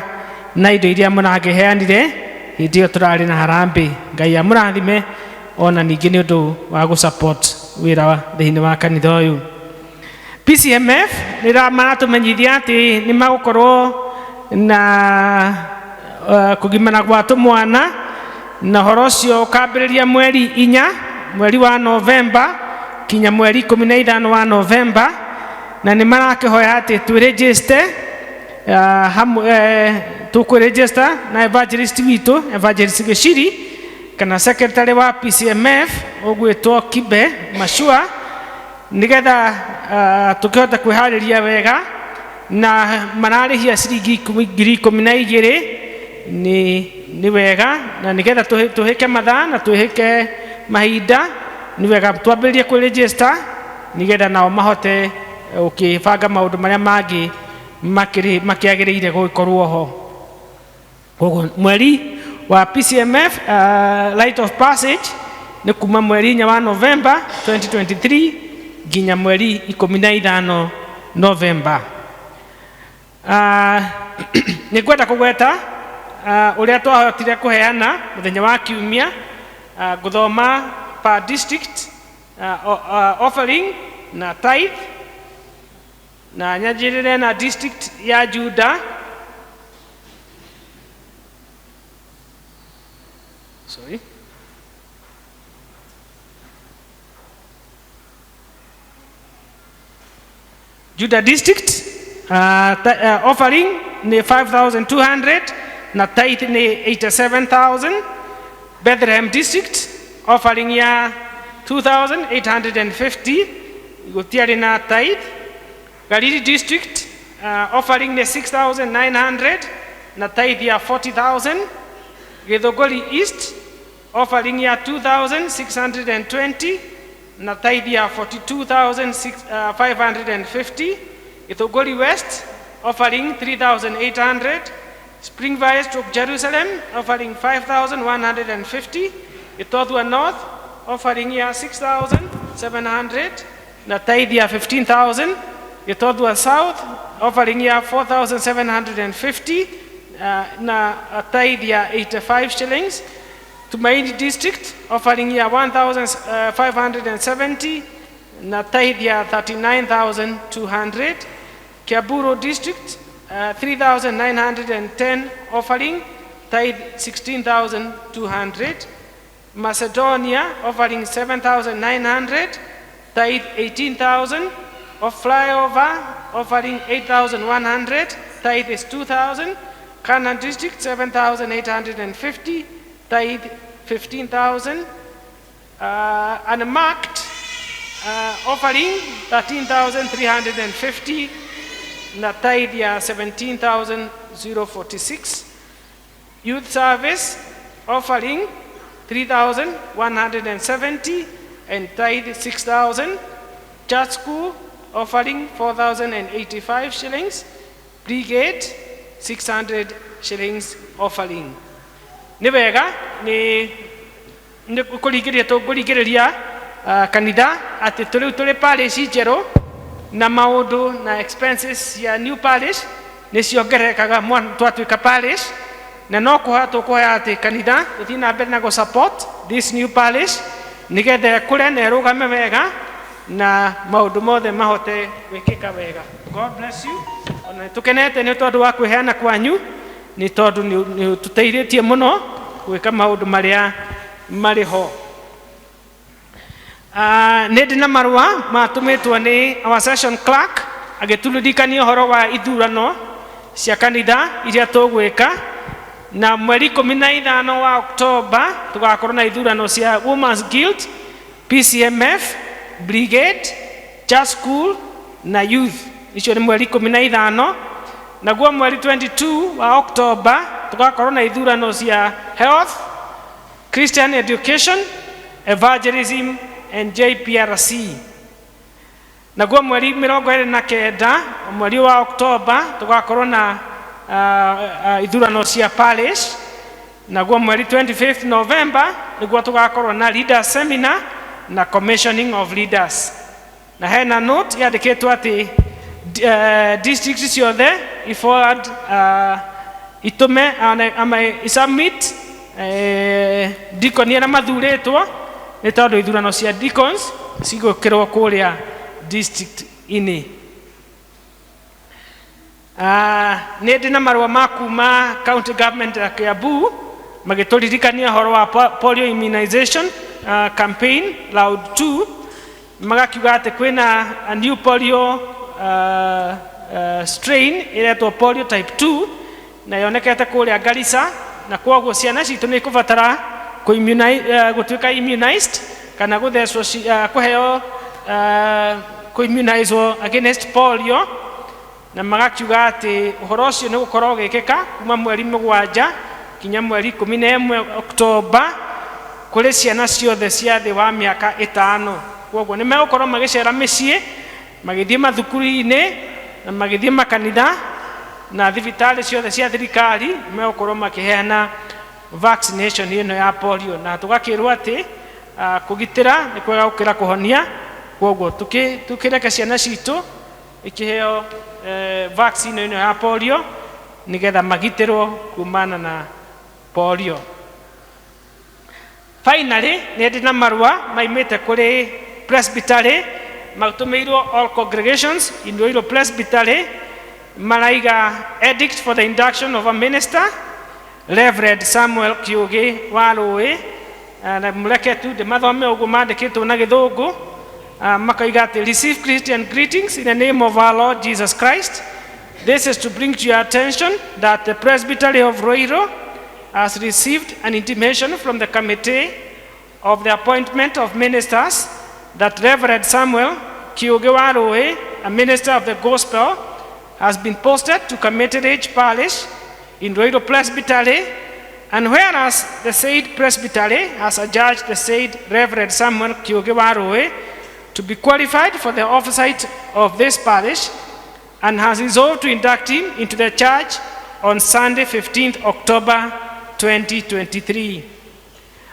na indo iria mũrakĩheanire hĩndĩ ĩyo tũrarĩ na harambĩ. Ngai amũrathime ona ningĩ nĩ ũndũ wa gũ support wĩra thĩinĩ wa kanitha ũyũ. PCMF nĩ maratũmenyithia atĩ nĩ magũkorwo na kũgimana gwa tũmwana, na ũhoro ũcio ũkambĩrĩria mweri 4 mweri wa Novemba kinya mweri 15 wa Novemba, na nĩ marakĩhoya atĩ twĩregister hamwe, tũkwĩregister na evangelist witũ Evangelist Gĩciri kana secretary wa PCMF ũgwĩtwo Kibe Mashua, nĩgetha tũkĩhote kwĩharĩria wega. Na mararĩhia ciringi 12,000 nĩ wega, na nĩgetha tũhĩke mathaa na twĩhĩke mahinda, nĩ wega twambĩrĩrie kwĩregister nĩgetha nao mahote gũkĩbanga maũndũ marĩa mangĩ makĩagĩrĩire gũgĩkorwo ho. Koguo mweri wa PCMF Light of Passage nĩ kuma mweri 4 wa Novemba 2023 nginya mweri 15 Novemba. Nĩ ngwenda kũgweta ũrĩa twahotire kũheana mũthenya wa kiumia, ngũthoma per district offering na tithe, na nyanjĩrĩre na district ya Juda. Sorry. Judah district offering ni 5,200 na tithe ni 87,000. Bethlehem district offering ya 2,850 gutiarĩ na tithe. Galili district offering ni 6,900 na tithe ya 40,000. Githunguri East offering ya 2,620 na tithe ya 42,550. Githunguri West offering 3,800. Spring Valley stroke Jerusalem offering 5,150. Gitothua North offering ya 6,700 na tithe ya 15,000. Gitothua South offering ya 4,750 na tithe ya 85 shillings. Tumaini District offering ya 1,570 na tithe ya 39,200. Kiaburu District 3,910 offering, tithe 16,200. Macedonia offering 7,900, tithe 18,000. Of flyover offering 8,100, tithe is 2,000. Canaan District 7,850, tithe 15,000. Unmarked offering 13,350 na tithe ya 17,046. Youth service offering 3,170 and tithe 6,000. Church school offering 4,085 shillings. Brigade 600 shillings offering. Nĩ wega nĩ kũringĩrĩria tũkũringĩrĩria kanitha atĩ tũrĩu tũrĩ parish njerũ na maũndũ na expenses ya new parish nĩ ciongererekaga twatuĩka parish, na no kũhoya tũkũhoya atĩ kanitha tũthiĩ na mbere na gũ support this new parish nĩgetha ĩkũre na ĩrũgame wega na maũndũ mothe mahote gwĩkĩka wega. God bless you. Ona tũkenete nĩ tondũ wa kwĩheana kwanyu. Nĩ tondũ nĩ ũtũteithĩtie mũno gwĩka maũndũ marĩa marĩ ho. Nĩ ndĩ na marũa matũmĩtwo nĩ our session clerk agĩtũririkania ũhoro wa ithurano cia kanitha iria tũgwĩka, na mweri 15 wa Oktoba tũgakorwo na ithurano cia Women's Guild, PCMF, Brigade, Church School na Youth. Icio nĩ mweri 15. Naguo mweri 22 wa Oktoba tũgakorwo na ithurano cia Health, Christian Education, Evangelism and JPRC. Naguo mweri 29 mweri wa Oktoba tũgakorwo na ithurano cia parish. Naguo mweri 25 November nĩguo tũgakorwo na leaders seminar na commissioning of leaders. Na hena note yandĩkĩtwo atĩ district ciothe i-forward, itũme ama isubmit deacon arĩa mathurĩtwo, nĩ tondũ ithurano cia deacons cigũkĩrwo kũrĩa district-inĩ. Nĩ ndĩ na marũa ma kuma county government ya Kiambu magĩtũririkania ũhoro wa polio immunization campaign round 2, magakiuga atĩ kwĩna a new polio strain ĩretwo polio type 2 na yonekete kũrĩa Garissa, na kwoguo ciana citũ nĩ ikũbatara gũtuĩka immunized kana gũthecwo, kũheo, kũimmunizwo against polio. Na magakiuga atĩ ũhoro ũcio nĩ gũkorwo ũgĩkĩka kuma mweri 7 kinya mweri 11 Oktoba kũrĩ ciana ciothe cia thĩ wa mĩaka 5. Kwoguo nĩ megũkorwo magĩcera mĩciĩ, magĩthiĩ mathukuru-inĩ na magĩthiĩ makanitha na thibitarĩ ciothe cia thirikari, megũkorwo makĩheana vaccination ĩno ya polio. Na tũgakĩrwo atĩ kũgitĩra nĩ kwega gũkĩra kũhonia, kwoguo tũkĩreke ciana citũ ikĩheo vaccine ĩno ya polio nĩgetha magitĩrwo kumana na polio. Finally, nĩ ndĩ na marũa maimĩte kũrĩ presbytery matũmĩirwo all congregations in Ruiru Presbytery, maraiga edict for the induction of a minister, Reverend Samuel Kiugi wa Rũĩ. Na mũreke tu ndĩmathome ũguo mandĩkĩtwo na gĩthũngũ. Makaiga atĩ, "Receive Christian greetings in the name of our Lord Jesus Christ. This is to bring to your attention that the Presbytery of Ruiru has received an intimation from the committee of the appointment of ministers that Reverend Samuel Kiugi wa Rũĩ, a minister of the gospel, has been posted to Kamiti Ridge Parish in Ruiru Presbytery, and whereas the said Presbytery has adjudged the said Reverend Samuel Kiugi wa Rũĩ to be qualified for the oversight of this parish and has resolved to induct him into the church on Sunday, 15th October 2023.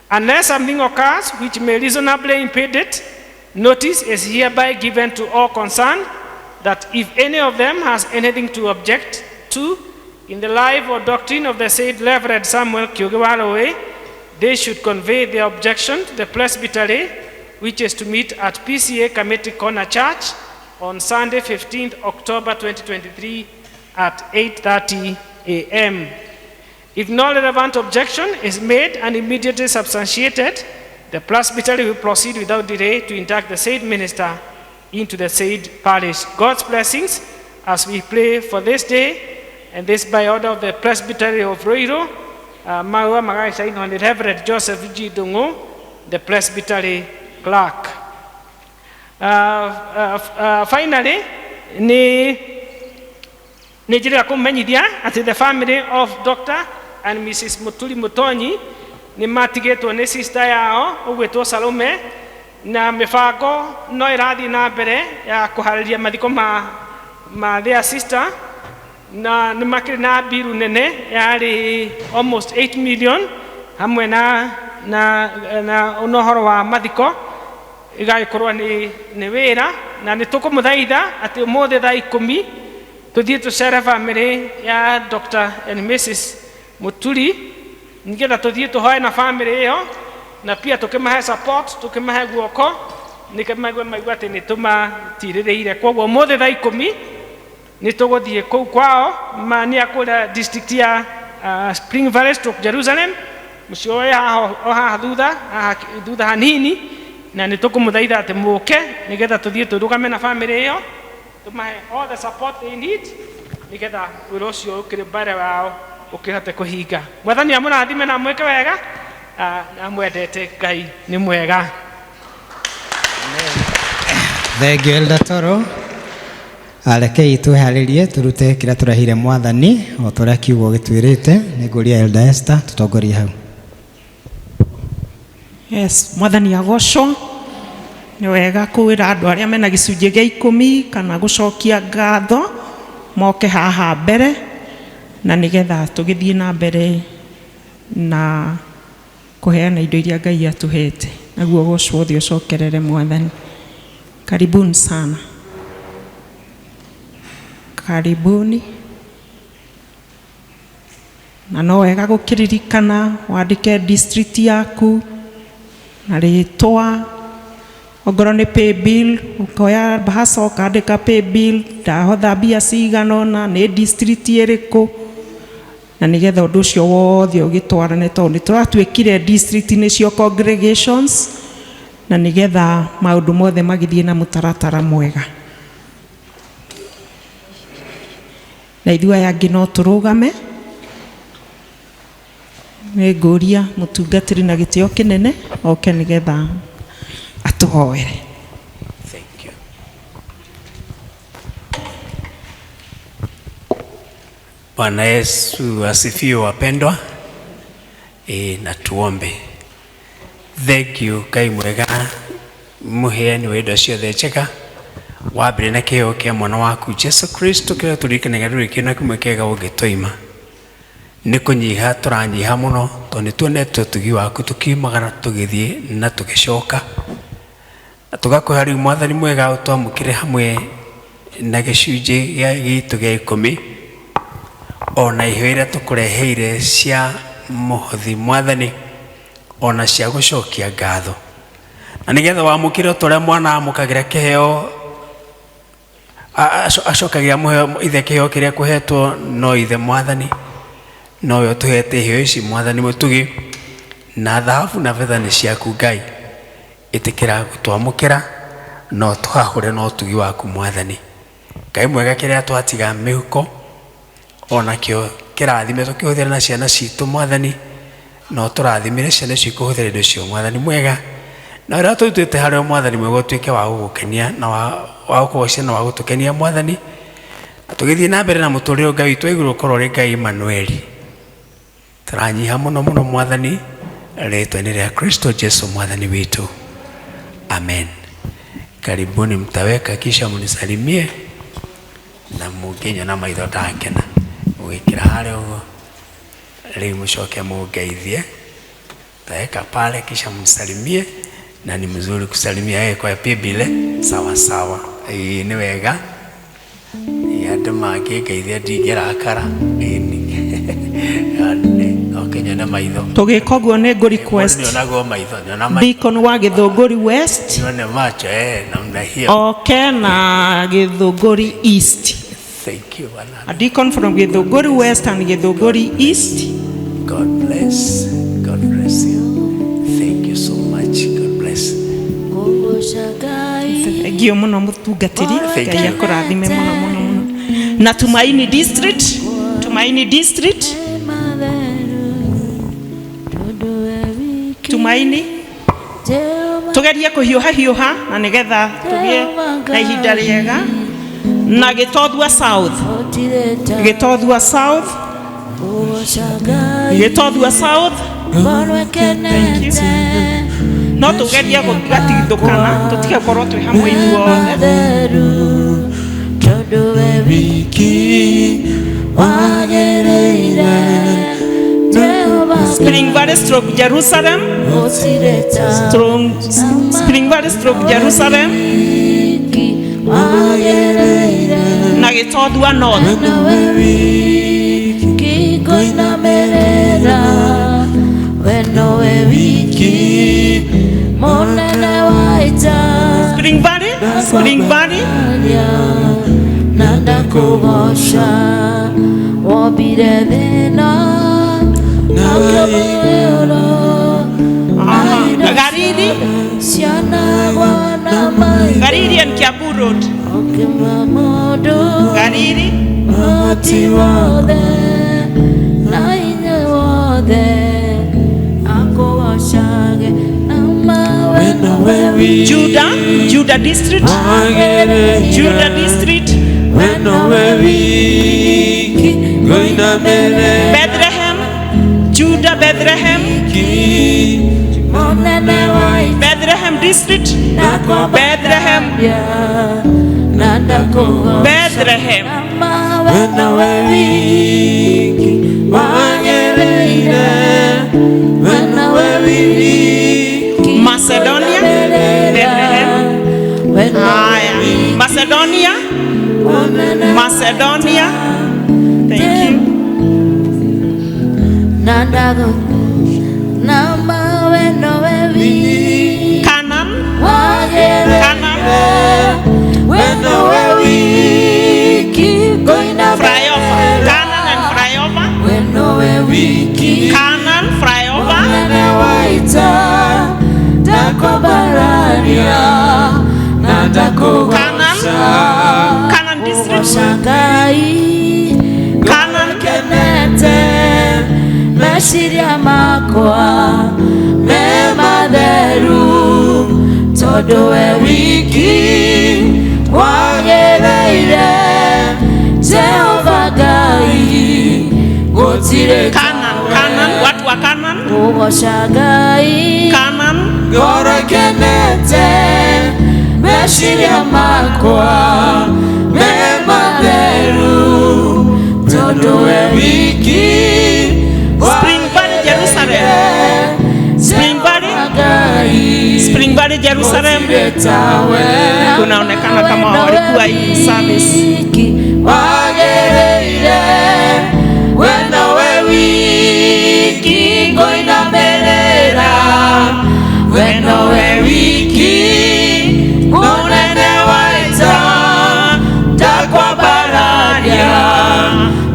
Unless something occurs which may reasonably impede it, notice is hereby given to all concerned that if any of them has anything to object to in the life or doctrine of the said Reverend Samuel Kiugi wa Rũĩ, they should convey their objection to the Presbytery, which is to meet at PCEA Kamiti Corner Church on Sunday, 15th October 2023 at 8:30 a.m. If no relevant objection is made and immediately substantiated, the Presbytery will proceed without delay to induct the said minister into the said parish. God's blessings as we pray for this day, and this by order of the Presbytery of Ruiru." Marũa magagĩcainwo nĩ Reverend Joseph G. Dungu, the Presbytery clerk. Finally, nĩ njĩra ya kũmenyithia atĩ the family of Dr. and Mrs. Muturi Mutonyi nĩ matigĩtwo nĩ sister yao ũgwĩtwo Salome, na mĩbango no ĩrathiĩ na mbere ya kũharĩria mathiko ma their sister, na nĩ makĩrĩ na biru nene yarĩ almost 8 million hamwe na ũhoro wa mathiko ĩgagĩkorwo nĩ wĩra. Na nĩ tũkũmũthaitha atĩ ũmũthĩ thaa 10 tũthiĩ tũcere family ya Dr. and Mrs. Muturi, nĩgetha tũthiĩ tũhoe na family ĩyo na pia tũkĩmahe support, tũkĩmahe guoko nĩke maigue maigua atĩ nĩ tũmatirĩrĩire. Koguo ũmũthĩ thaa 10 nĩ tũgũthiĩ kũu kwao, ma nĩ a kũrĩa district ya Spring Valley stroke Jerusalem mucioe haha o haha thutha, haha thutha hanini, na nĩ tũkũmũthaitha atĩ mũke nĩgetha tũthiĩ tũrũgame na family ĩyo, tũmahe all the support they need nĩgetha wĩra ũcio ũkĩrĩ mbere wao ũkĩhote kũhinga. Mwathani amũrathime na amwĩke wega, na amwendete. Ngai nĩ mwega. Thank you, Elder Toro. Rekei twĩharĩrie tũrute kĩrĩa tũrehire mwathani o ta ũrĩa kiugo gĩtwĩrĩte. Nĩ ngũria Elder Esther tũtongorie hau. Yes, mwathani agocwo. Nĩ wega kwĩra andũ arĩa mena gĩcunjĩ gĩa 10 kana gũcokia ngatho moke haha mbere, na nĩgetha tũgĩthiĩ na mbere na kũheana indo iria Ngai atũhete. Naguo gocwo wothe ũcokerere mwathani. Karibuni sana, karibuni. Na no wega gũkĩririkana wandĩke district yaku na rĩtwa, ongorwo nĩ pay bill ũkoya bahasa ũkandĩka pay bill, ndahotha mbia cigana ũna, nĩ district ĩrĩkũ, na nĩgetha ũndũ ũcio wothe ũgĩtwarane, tondũ nĩ tũratuĩkire district nĩcio congregations, na nĩgetha maũndũ mothe magĩthiĩ na mũtaratara mwega. Na ithuĩ aya angĩ no tũrũgame. Nĩ ngũria mũtungatĩri na gĩtĩo kĩnene oke nĩgetha atũhoere. Thank you. Bwana Yesu asifiwe wapendwa. Na tuombe. Thank you Ngai mwega, mũheani wa indo ciothe njega, wambere na kĩheo kĩa mwana waku Jesu Kristo kĩrĩa tũririkanaga ndũrĩ kĩndũ na kĩmwe kĩega ũngĩtũima. Nĩ kũnyiha tũranyiha mũno tondũ nĩ tuonete ũtugi waku tũkiumagara tũgĩthiĩ na tũgĩcoka. Na tũgakũhe rĩu mwathani mwega ũtwamũkĩre hamwe na gĩcunjĩ gĩa gitũ gĩa 10 ona iheo iria tũkũreheire cia mũhothi mwathani, ona cia gũcokia ngatho, na nĩgetha wamũkĩre o ta ũrĩa mwana amũkagĩra kĩheo, acokagia mũheo ithe kĩheo kĩrĩa kũhetwo no ithe mwathani, nowe ũtũhete iheo ici mwathani mũtugi, na thahabu na betha nĩ ciaku Ngai. Ĩtĩkĩra gũtwamũkĩra no tũhahũre na ũtugi waku mwathani. Ngai mwega, kĩrĩa twatiga mĩhuko onakĩo kĩrathime tũkĩhũthĩra na ciana citũ mwathani, no tũrathimire ciana icio ikũhũthĩra indo icio mwathani mwega, na ũrĩa tũtuĩte harĩ mwathani mwega ũtuĩke wa gũgũkenia na wa gũkũgocia na wa gũtũkenia mwathani, na tũgĩthiĩ na mbere na mũtũrĩre Ngai witũ wa igũrũ ũkorwo ũrĩ Ngai Emmanueli. Tũranyiha mũno mũno mwathani, rĩtwa-inĩ rĩa Kristo Jesu mwathani witũ, amen. Karibuni, mtaweka kisha mnisalimie na mũngĩnyona maitho ndakena. Mũgĩkĩra harĩa ũguo rĩu mũcoke mũngeithie, taweka pale kisha mnisalimie, na ni mzuri kusalimia yeye kwa pibile sawa sawa. Ĩĩ nĩ wega, andũ mangĩngeithia ndingĩrakara. Oke nyone maitho. Tũgĩka ũguo nĩ ngũ request Nionagwo maitho, niona maitho. Deacon wa Gĩthũngũri West Nione macho namna hiyo. oke na Gĩthũngũri East. Thank you bwana. A deacon from Gĩthũngũri West and Gĩthũngũri East. God bless. God bless you. Thank you so much. God bless. Thank you mũno mũtungatĩri. Thank Ngai you. akũrathime mũno mũno mũno. Na Tumaini District, Tumaini District, Tumaini, tugerie kũhiũha hiũha na nĩgetha tũgĩe na ihinda rĩega. Na Gĩtothua South, Gĩtothua South, Gĩtothua South. Thank you. No tũgerie gũtigithũkana, tũtige gũkorwo twĩ hamwe ithuothe. Tondũ we wiki wagĩrĩire Jehova. Spring Valley stroke Jerusalem. Gũtirĩ ta Strong, Spring Valley stroke Jerusalem wiki wagĩrĩire na Gĩtothua North. Nowe wiki ngũinamĩrĩra, we nowe wiki mũnene wa ita. Spring Valley, Spring Valley. Na Ndakũgoca wombire thĩna na ũkĩmũrĩũro Gariri. Cianagwa na maitho Gariri and Kiambu Road. Ũkĩma mũndũ Gariri. Ũhoti wothe na hinya wothe akũgocage na mawe nowe Juda, Juda District. Juda District. Bethlehem. Juda, Bethlehem. Mũnene wa Bethlehem District. Bethlehem. na ndakũgoca Bethlehem. na mawe nowe wiki wagĩrĩire we nowe wiki Macedonia. Bethlehem. Haya. Macedonia. Macedonia. Thank you. na ndago na mawe nowe wiki Canaan. wagĩrĩire Canaan. we nowe wiki ngũina Flyover. Canaan and Flyover. we nowe wiki Canaan Flyover. Mũnene wa ita ndakwambararia na ndakũgoca Canaan. Canaan District. Kũgoca Ngai Canaan. kenete meciria makwa me matheru tondũ we wiki wagĩrĩire Jehova Ngai gũtirĩ Canaan. Canaan. Watu wa Canaan. kũgoca Ngai Canaan. ngoro kenete meciria makwa me matheru tondũ we wiki Spring Valley, Jerusalem. Spring Valley. Spring Valley, Jerusalem. Kunaonekana kama walikuwa hii service. Wagĩrĩire we nowe wiki ngũinamĩrĩra we nowe wiki mũnene wa ita ndakwambararia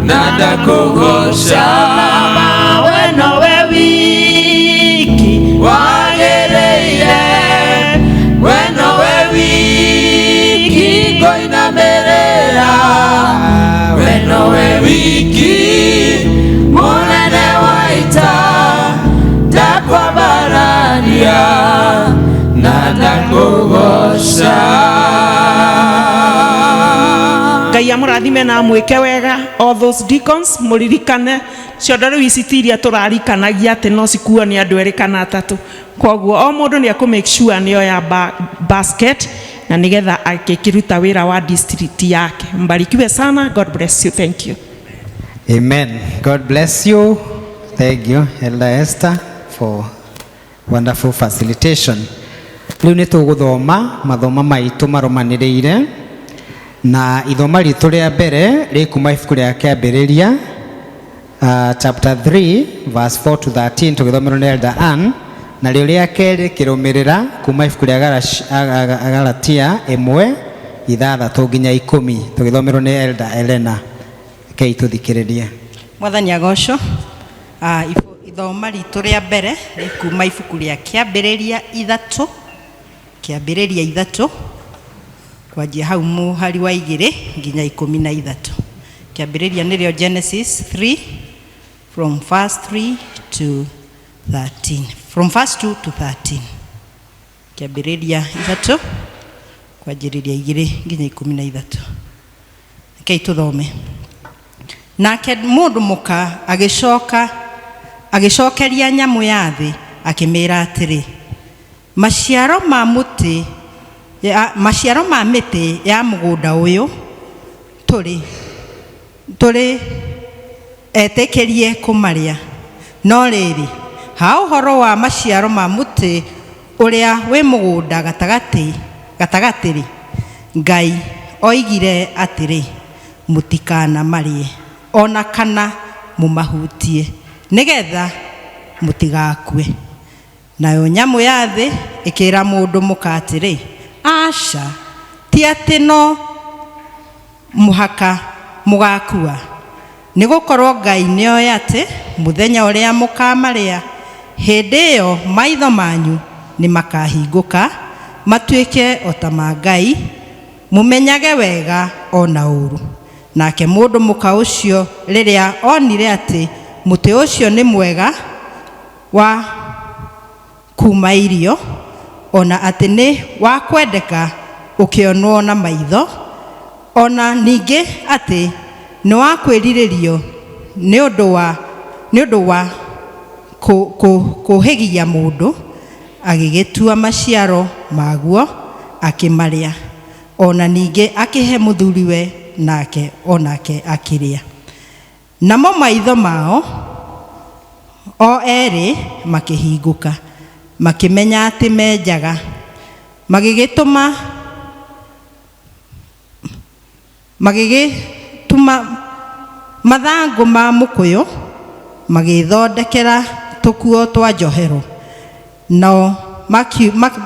na ndakũgoca we nowe wiki wagĩrĩire we nowe wiki ngũinamĩrĩra we nowe wiki mũnene wa ita ndakwambararia na ndakũgoca. Ngai amũrathime na amwĩke wega. All those deacons, mũririkane ciondo rĩu ici ti iria tũrarikanagia atĩ no cikuo nĩ andũ erĩ kana atatũ. Koguo o mũndũ nĩ ekũ make sure nĩ oya basket na nĩgetha akĩruta wĩra wa district yake. Mbarikiwe sana. God bless you. Thank you. Amen. God bless you. Thank you, Elder Esther, for wonderful facilitation. Rĩu nĩ tũgũthoma mathoma maitũ marũmanĩrĩire na ithoma ritũ rĩa mbere rĩkuma ibuku rĩa kĩambĩrĩria, chapter 3 verse 4 to 13, tũgĩthomerwo nĩ Elder Ann, na rĩo rĩa kerĩ kĩrũmĩrĩra kuma ibuku rĩa Galatia 1:6 nginya 10, tũgĩthomerwo nĩ Elder Elena. Rekei tũthikĩrĩrie. Mwathani agocwo. Ithoma ritũ rĩa mbere nĩ kuma ibuku rĩa kĩambĩrĩria 3, kĩambĩrĩria 3, kwanjia hau mũhari wa 2 nginya 13. Kĩambĩrĩria nĩrĩo Genesis 3 from verse 3 to 13, from verse 2 to 13. Kĩambĩrĩria 3 kwanjĩrĩria 2 nginya 13. Rekei tũthome. Nake mũndũ mũka agĩcoka agĩcokeria nyamũ ya thĩ akĩmĩra atĩrĩ, maciaro ma mũtĩ ya, maciaro ma mĩtĩ ya mũgũnda ũyũ tũrĩ etĩkĩrie kũmarĩa, no rĩrĩ, ha ũhoro wa maciaro ma mũtĩ ũrĩa wĩ mũgũnda gatagatĩ gatagatĩ-rĩ, Ngai oigire atĩrĩ, mũtikanamarĩe ona kana mũmahutie, nĩgetha mũtigakue. Nayo nyamũ ya thĩ ĩkĩra mũndũ mũka atĩrĩ, aca, ti atĩ no mũhaka Mũgaakua. Nĩ gũkorwo Ngai nĩoĩ atĩ mũthenya ũrĩa mũkaamarĩa, hĩndĩ ĩyo maitho manyu nĩ makahingũka matuĩke o ta ma Ngai, mũmenyage wega o na ũũru. Nake mũndũ mũka ũcio rĩrĩa onire atĩ mũtĩ ũcio nĩ mwega wa kuma irio, ona atĩ nĩ wa kwendeka ũkĩonwo na maitho, ona ningĩ atĩ nĩ wa kwĩrirĩrio nĩ ũndũ wa kũhĩgia mũndũ, agĩgĩtua maciaro maguo akĩmarĩa, ona ningĩ akĩhe mũthuriwe, nake onake akĩrĩa. Namo maitho mao o erĩ makĩhingũka, makĩmenya atĩ me njaga, magĩgĩtũma mathangũ ma mũkũyũ, magĩthondekera tũkuo twa njohero. Nao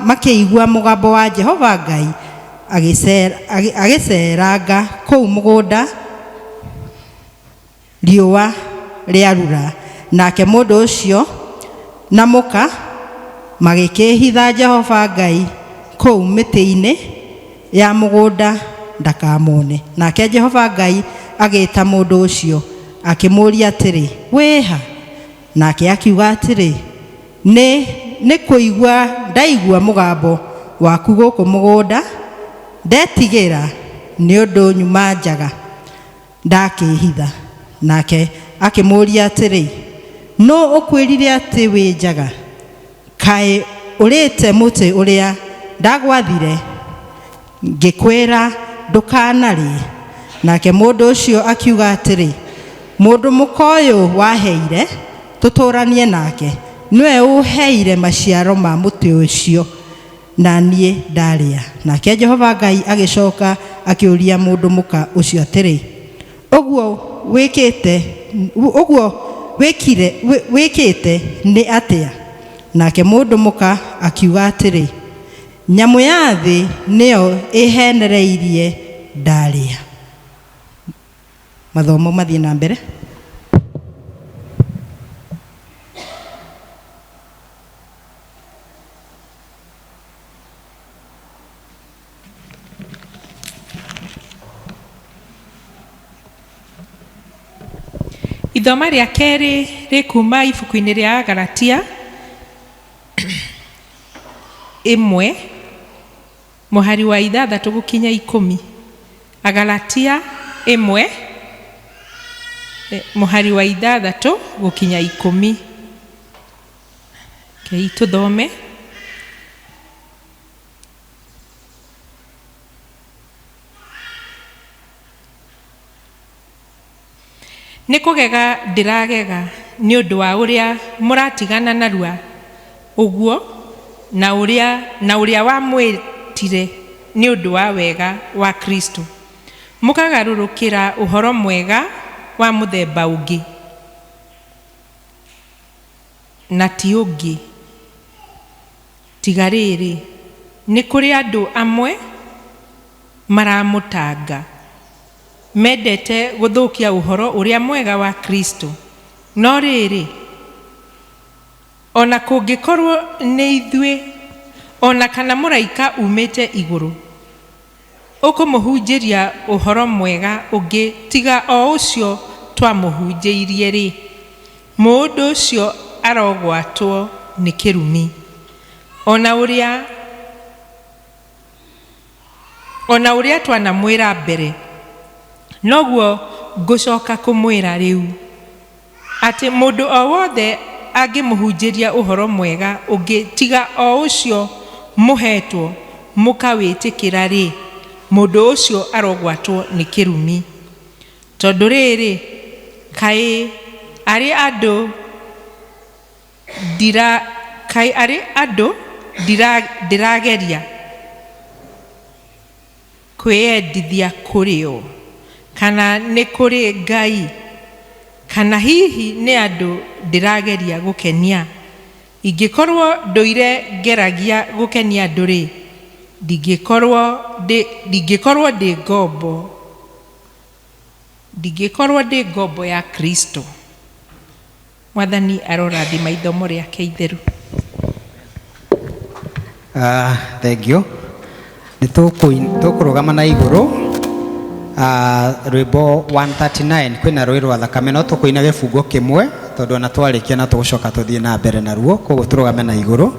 makĩigua mũgambo wa Jehova Ngai agĩceeranga kũu mũgũnda riũa rĩarura. Nake mũndũ ũcio na mũka magĩkĩĩhitha Jehova Ngai kũu mĩtĩ-inĩ ya mũgũnda ndakamone. Nake Jehova Ngai agĩĩta mũndũ ũcio akĩmũũria atĩrĩ, wĩha? Nake akiuga atĩrĩ, nĩ kũigua ndaigua mũgambo waku gũkũ mũgũnda, ndetigĩra nĩ ũndũ nyuma njaga, ndakĩĩhitha. Nake akĩmũũria atĩrĩ, nũ ũkwĩrire atĩ wĩ njaga? Kaĩ ũrĩte mũtĩ ũrĩa ndagwathire ngĩkwĩra ndũkanarĩe? Nake mũndũ ũcio akiuga atĩrĩ, mũndũ mũka ũyũ waheire tũtũranie nake, nĩwe ũheire maciaro ma mũtĩ ũcio, na niĩ ndarĩa. Nake Jehova Ngai agĩcoka akĩũria mũndũ mũka ũcio atĩrĩ, ũguo wĩkĩte nĩ atĩa? Nake mũndũ mũka akiuga atĩrĩ, nyamũ ya thĩ nĩyo ĩhenereirie ndarĩa. Mathomo mathiĩ na mbere. Ithoma rĩa kerĩ rĩkuma ibuku-inĩ rĩa Galatia 1 mũhari wa 6 gũkinya 10. Agalatia 1 mũhari wa 6 gũkinya 10. Kei tũthome. Nĩ kũgega ndĩragega nĩ ũndũ wa ũrĩa mũratigana narua ũguo na ũrĩa wamwĩtire nĩ ũndũ wa wega wa Kristo, mũkagarũrũkĩra ũhoro mwega wa mũthemba ũngĩ na ti ũngĩ. Tiga rĩrĩ, nĩ kũrĩ andũ amwe maramũtanga, mendete gũthũkia ũhoro ũrĩa mwega wa Kristo. No rĩrĩ, ona kũngĩkorwo nĩ ithuĩ, ona kana mũraika umĩte igũrũ ũkũmũhunjĩria ũhoro mwega ũngĩ tiga o ũcio twamũhunjĩirie rĩ, mũndũ ũcio arogwatwo nĩ kĩrumi. Ona ũrĩa twanamwĩra mbere, noguo ngũcoka kũmwĩra rĩu, atĩ mũndũ o wothe angĩmũhunjĩria ũhoro mwega ũngĩ tiga o ũcio mũhetwo mũkawĩtĩkĩra rĩ, mũndũ ũcio arogwatwo nĩ kĩrumi. Tondũ rĩrĩ, kaĩ arĩ andũ ndĩrageria kwĩyendithia kũrĩ o, kana nĩ kũrĩ Ngai, kana hihi nĩ andũ ndĩrageria gũkenia? Ingĩkorwo ndũire ngeragia gũkenia andũ rĩ, ndingĩkorwo ndĩ ngombo Ndingĩkorwo ndĩ ngombo ya Kristo. Mwathani arorathima ithomo rĩake itheru. Thank you. Nĩ tũkũrũgama na igũrũ rwĩmbo 139 kwĩna rũĩ rwa thakame, no tũkũina gĩbungo kĩmwe tondũ ona twarĩkia no tũgũcoka tũthiĩ na mbere naruo, koguo tũrũgame na igũrũ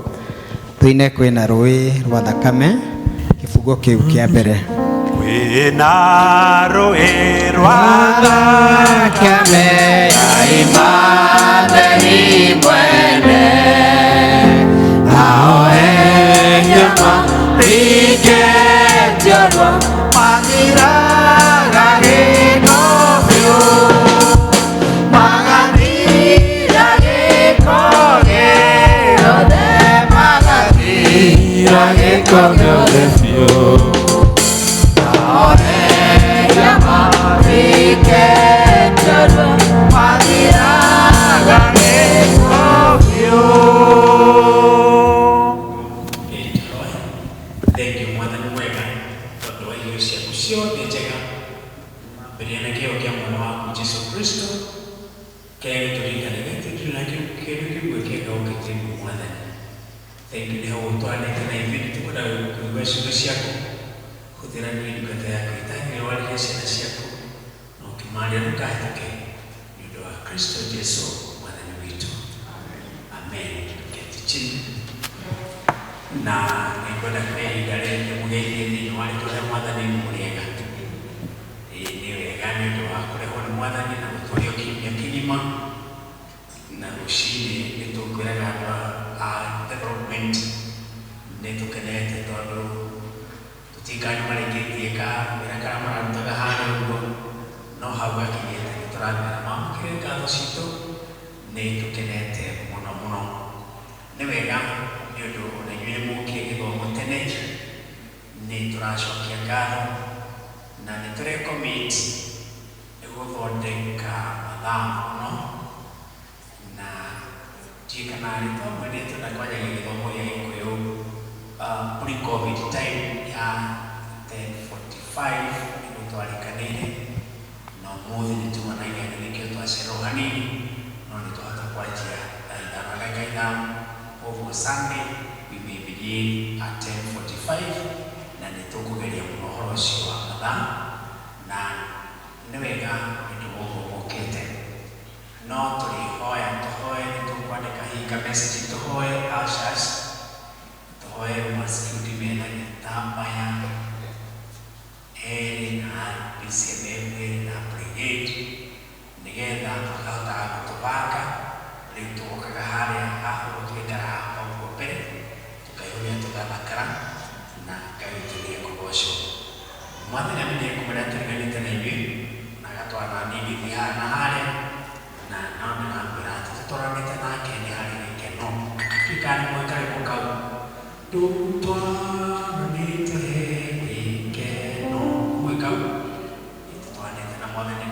tũine kwĩna rũĩ rwa thakame kĩbungo kĩu kĩa mbere. Kwĩna rũĩ rwa thakame ya Imatheri mwene, nao enyama riketio rwa mathiraga gĩko biũ, magathira gĩko gĩothe, magathira gĩko gĩothe biũ. Nao enyama riketio rwa mathiraga gĩko biũ. Thank you Mwathani mwega tondũ wa irio ciaku ciothe njega, mbere na kĩo kĩa mwana waku Jesu Kristo kĩrĩa gĩtũririkanagia atĩ ndũrĩ na kĩndũ kĩmwe kĩega ũkĩte Mwathani. Thank you nĩ hau ũtwarĩte na ithuĩ nĩtũkwenda kũigua ciugo ciaku. Hũthĩra niĩ ndungata yaku ĩtagĩrĩire warĩrie ciana ciaku na ũkĩmaria ndũkahĩtũke nĩ ũndũ wa Kristo Jesu Mwathani witũ. Amen. Keti chini na nĩngwenda kũhe ihinda rĩngĩ mũgeithie thĩinĩ wa rĩtwa rĩa Mwathani nĩ mũrĩega. Ĩĩ nĩ wega nĩ ũndũ wa kũrehwo nĩ Mwathani na gũtũũrio kiumia kĩgima, na rũcinĩ nĩ tũkwĩraga andũ a development nĩ tũkenete tondũ tũtikani marĩkĩtie kawĩra karĩa mararutaga harĩa ũguo, no hau gakinyĩte nĩ tũramera mamũkĩre ngatho citũ, nĩ tũkenete mũno mũno. Nĩ wega nĩ ũndũ ona inyuĩ nĩ mũkire gĩthomo tene, nĩ tũracokia ngatho na nĩ tũrecommit nĩ gũthondeka mathaa mũno, na ndiũĩ kana rĩtwa amwe nĩ twenda kwanjagia gĩthomo gĩa Gĩkũyũ pre-COVID time ya 10:45 nĩguo twarĩkanĩire, na ũmũthĩ nĩ tuma na ihenya nĩkĩo twacererwo hanini, no nĩ twahota kwanjia thaa ithano na ndagĩka ithano. Koguo Sunday we may begin at 10:45 na nĩ tũkũgeria mũno ũhoro ũcio wa mathaa, na nĩ wega nĩ ũndũ wa ũguo mũkĩte. No tũrĩhoya tũhoe, nĩ tũkwandĩka hihi ka message tũhoe ushers, tũhoe masecurity mena gĩtambaya erĩ na PCMM ĩrĩ na brigade nĩgetha makahotaga gũtũbanga. Rĩu tũgokaga harĩa haha ũguo tũgaikara haha ũguo mbere tũkaihũria tũgathakara, na Ngai witũ nĩ ekũgocwo. Mwathani amenyere kũmenya tũriganĩte na ithuĩ na agatwara niĩ ngĩthiĩ haha na harĩa, na no ndĩramwĩra atĩ tũtwaranĩte nake nĩ harĩ gĩkeno. Ndiũĩ kana nĩ mũĩ karwĩmbo kau, tũtwaranĩte gĩkeno, mũĩ kau? Tũtwaranĩte na Mwathani,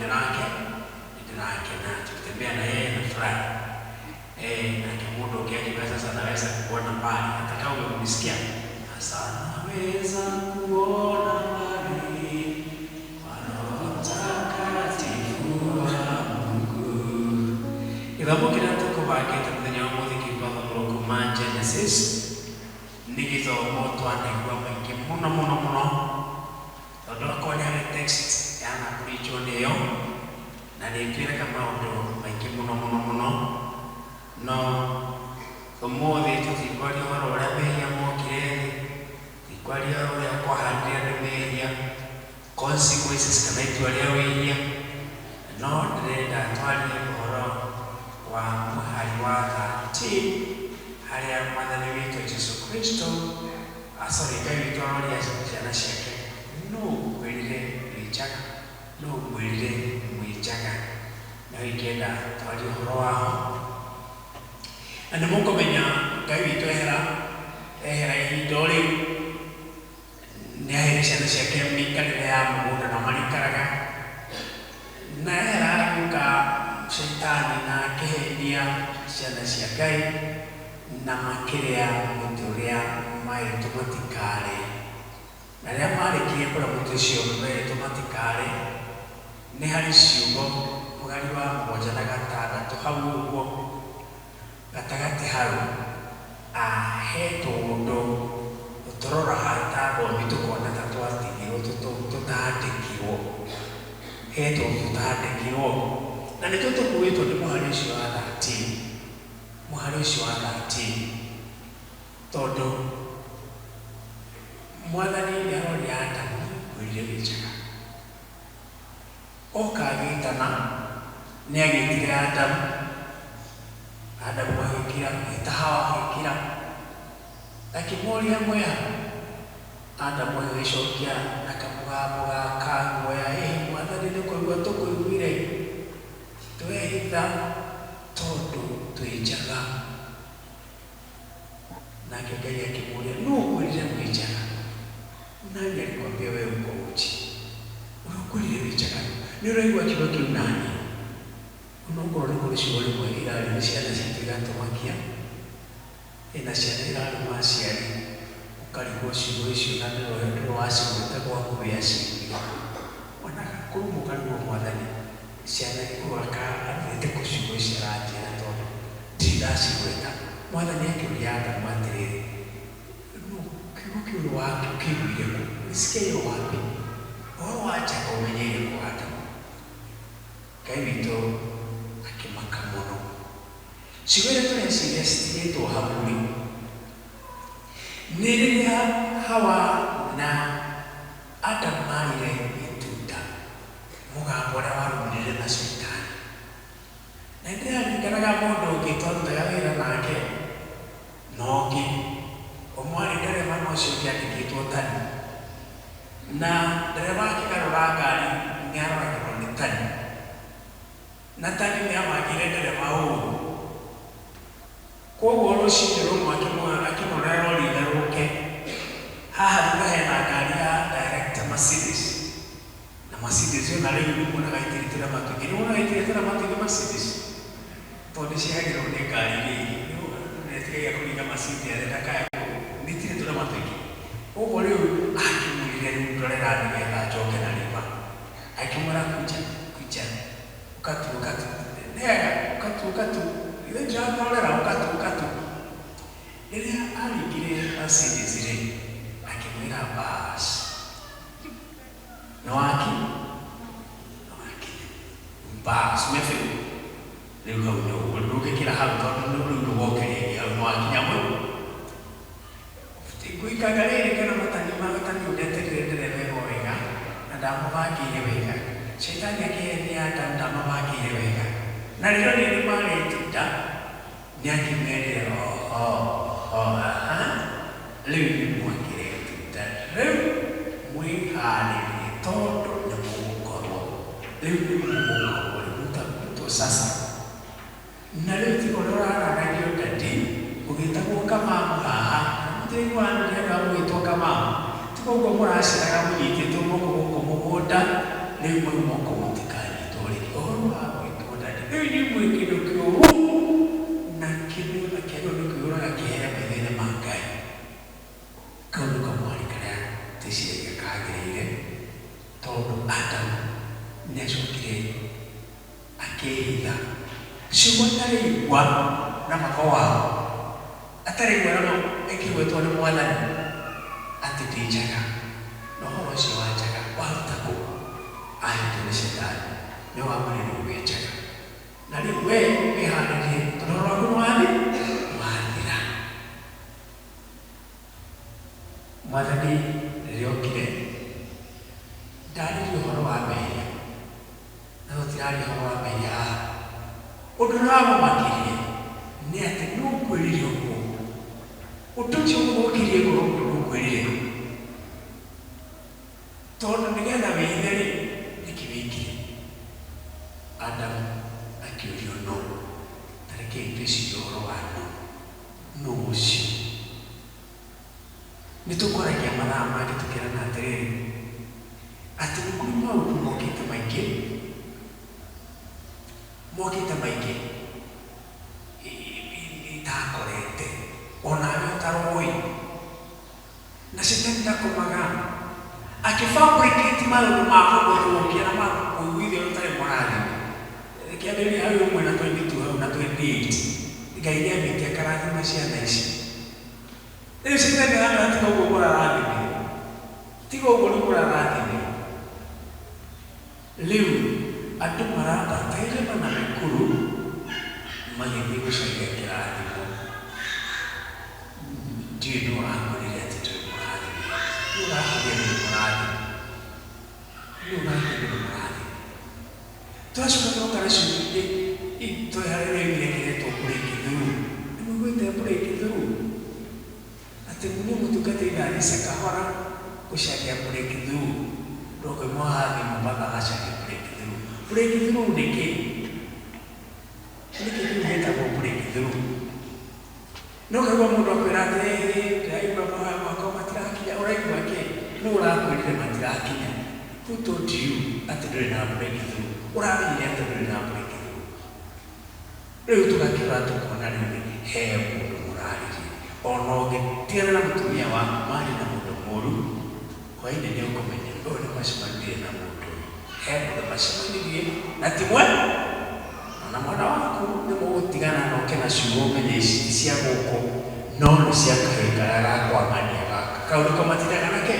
ndĩrakena tukitembea na yeye na furahi. Nake mũndũ ũngĩ akiuga sasa naweza kuona mbali, hata kama umemsikia sasa naweza kuona mbali kwa Roho Mtakatifu wa Mungu. Gĩthomo kĩrĩa tũkũbangĩte mũthenya wa ũmũthĩ kĩngwathomorwo kuma Genesis nĩ gĩthomo twanaigua maingĩ mũno mũno mũno, tondũ akorwo nĩ harĩ text yanapreachwo nĩyo na nĩ ĩtwĩraga maũndũ maingĩ mũno mũno mũno, no ũmũthĩ tũtikwaria ũhoro ũrĩa mehia mokire thĩ, tũtikwaria ũhoro ũrĩa kwahandire andũ mehia, consequences kana itua rĩa wĩhia, no ndĩrenda twarie ũhoro wa mũhari wa 13 harĩa Mwathani witũ Jesu Kristo, sorry, Ngai witũ aroria ciana ciake, nũ ngwĩrire wĩ njaga? Nũ ngwĩrire mwĩ njaga? No ingĩenda twarie ũhoro waho. Na nĩ mũkũmenya Ngai witũ ehera ihinda o rĩu nĩ aheire ciana ciake mĩikarĩre ya mũgũnda na marĩikaraga, na ehera agĩũka caitani na akĩhenia ciana cia Ngai na makĩrĩa mũtĩ ũrĩa merĩtwo matikarĩe. Na rĩrĩa marĩkirie kũrĩa mũtĩ ũcio merĩtwo matikarĩe, Nĩ harĩ ciugo mũgari wa mũgwanja na gatandatũ hau ũguo gatagatĩ hau he tũũndũ tũrora ta athomi tũkona ta twatigirwo tũtandĩkirwo, he tũũndũ tũtandĩkirwo na nĩtwo tũkuĩtwo nĩ mũhari ũcio wa 13, mũhari ũcio wa 13, tondũ mwathani nĩ aroria Adamu kwĩrire wĩ njega. Oka agĩtana nĩ agĩtire Adamu, Adamu agĩkira, agĩta Hawa agĩkira, akĩmũria mwĩha. Adamu agĩgĩcokia na kamũgambo ga kaguoya, ĩĩ mwathani nĩ kũigua tũkũiguire, twehitha tondũ twĩ njaga. Nake Ngai akĩmũria, nũ ũkwĩrire mwĩ njaga? Nani alikwambia wewe uko uchi? Ũrĩa wĩ njaga nĩ ũraigua kiugo kĩu nani? Onokorwo nĩ kũrĩ ciugo rĩmwe irario nĩ ciana citũ igatũmakia, ĩna ciana iraruma aciari, ũkarigwo ciugo icio na nĩwe wacigweta gwaku wĩ aciguire. Ona kũrumwo ũkarigwo mwathani, ciana ũgaka arutĩte kũ ciugo ici aranjĩra tondũ ndirĩ ndacigweta. Mwathani akĩũria Adamu atĩrĩrĩ, nũ kiugo kĩu ũkĩiguire kũ? Ulisikia hiyo wapi? Ũhoro wa njaga ũmenyeire kũ Adamu? Ngai witũ akĩmaka mũno. Ciugo iria tũreciria citigĩtwo hau rĩ, nĩ rĩrĩa Hawa na Adamu marire itunda, mũgambo ũrĩa warũmanĩrĩire na Shaitani. Na nĩndĩraririkanaga mũndũ ũngĩ twarutaga wĩra nake, na ũngĩ ũmwe arĩ ndereba na ũcio ũngĩ andĩkĩtwo tani. Na ndereba akĩgarũra ngari nĩ aroragĩrwo nĩ tani. Na tani nĩ amangire ndereba ũru. Koguo rũcinĩ rũmwe akĩmwĩra rori ĩgarũrũke. Haha thutha hena ngari ya director Mercedes. Na Mercedes ĩyo na rĩu nĩ muonaga ĩtirĩte na matu ingĩ. Nĩ muonaga ĩtirĩte na matu ingĩ Mercedes? Tondũ nĩ ciehagĩrwo nĩ ngari iria ingĩ. Nĩ ĩtigagia kũringa Mercedes arĩa ndakaya nĩ ĩtirĩtwo na matu ingĩ. Koguo rĩu akĩmwĩrire rĩu ndorera nĩgetha njoke na riba. Akĩmwĩra kuja kuja ukatu ukatu nega ukatu ukatu ithe ndĩrakũrorera ukatu ukatu. Rĩrĩa aringire Mercedes rĩ, akĩmwĩra bas nĩwaki nĩwakinya bas mebe rĩu hau nĩ ũguo ndũngĩkĩra hau tondũ rĩu ndũgoke rĩngĩ hau nĩwakinya mwe ngũikanga rĩrĩ kana matani matani ũndeterire ndereba ĩno wega na ndamũbangĩire wega. Shaitani akĩhenia Adamu ndamabangĩire wega. Na rĩrĩa rĩrĩ marĩ itunda nĩ akĩmerire oho oho aha rĩu nĩ mwakĩre itunda rĩu mwĩharĩrie tondũ nĩ mũgũkorwo rĩu nĩ mũgũkorwo rĩu mũtagwĩtwo sasa. Na rĩu tiga ũrĩa ũraragio ndadi ũgĩtagwo kamamu haha na mũtiraiguaga nĩ andũ a mũgĩtwo kamamu tiga ũguo mũraceraga mũnyitĩtwo moko gũkũ mũgũnda rĩu mwau moko mũtikanyitwo rĩngĩ ũhoro wa gwĩtwo ndadi rĩu inyuĩ mwĩ kĩndũ kĩũru na kĩndũ na kĩagĩrĩirwo nĩ kwĩyũraga kĩehere maitho-inĩ ma Ngai. Kau nĩ kamwari karĩa ndĩciragia kagĩrĩire tondũ Adamu nĩ acokire akĩĩhitha ciugo atarĩigua na baba wao atarĩigua na ĩkĩgwetwo nĩ mwathani atĩ ndĩ njaga na ũhoro ũcio wa njaga waruta kũ ahetwo nĩ Shaitani nĩ wamwĩrire rĩu wĩ njaga na rĩu we wĩharĩrie tondũ ũhoro waku nĩ wathira. Mwathani rĩrĩa okire ndaririe ũhoro wa mehia na tũtiraria ũhoro wa mehia haha. Ũndũ ũrĩa wamũmakirie nĩ atĩ nũ ũkwĩrire ũguo ũndũ ũcio ũgũthũkirie ngoro mũno nũ ũkwĩrire tondũ nĩgetha wĩithe rĩ nĩkĩ wĩkire. Adamu akĩũrio nũ, ta rekei twĩcirie ũhoro wa nũ, nũ ũcio. Nĩ tũkwaragia mathaa mangĩ tũkĩrana atĩrĩrĩ atĩ nĩ kũrĩ maũndũ mokĩte maingĩ mokĩte maingĩ itakorete onawe ũtaroĩ na Shaitani ndakomaga akĩfabricate maũndũ ma kũgũthũkia na ma kũiguithia Kĩambĩrĩria hau ĩmwe na 22 hau na 28, Ngai nĩambĩtie akarathima ciana ici. Rĩu caitani aramera tiga ũguo mũrarathime, tiga ũguo rĩu mũrarathime. Rĩu andũ marambata irĩma na mĩkuru magĩthiĩ gũcaria kĩrathimo. Ndiũĩ nũ ũrakwĩrire atĩ ndũrĩ mũrathime. Nũ ũrakwĩrire ndũrĩ mũrathime? Nũ ũrakwĩrire ndũrĩ mũrathime? Tũracoka tũroka na ciugo ingĩ tũrĩ harĩa rĩoimire kĩretwo breakthrough. Nĩ mũiguĩte breakthrough? Atĩ nĩ mũtungatĩri ndathiĩ kahora gũcaria breakthrough. Ndũngĩmũha thimũ mpaka agacaria breakthrough. Breakthrough nĩ kĩ? Nĩkĩ kĩu gĩtagwo breakthrough? No kaigua mũndũ akwĩra atĩrĩrĩ, ndĩraigua mahoya makwa matirakinya. Ũraigua kĩ? Nũ ũrakwĩrire matirakinya? Who told you atĩ ndũrĩ na breakthrough? Ũramenyire atĩ ndũrĩ na breakthrough? Rĩu tũgakĩrora tũkona rĩu he mũndũ mũrarĩria. Ona ũngĩtigana na mũtumia waku marĩ na mũndũ mũru, hwainĩ nĩ ũkũmenya ũyũ nĩ macemanirie na mũndũ ũyũ. He mũndũ macemanirie na ti mwe. Ona mwana waku nĩ mũgũtigana na ũke na ciugo ũmenye ici ti cia gũkũ, no nĩ cia kahĩĩ karĩa gakwang'ania gaka. Kau nĩko matindaga nake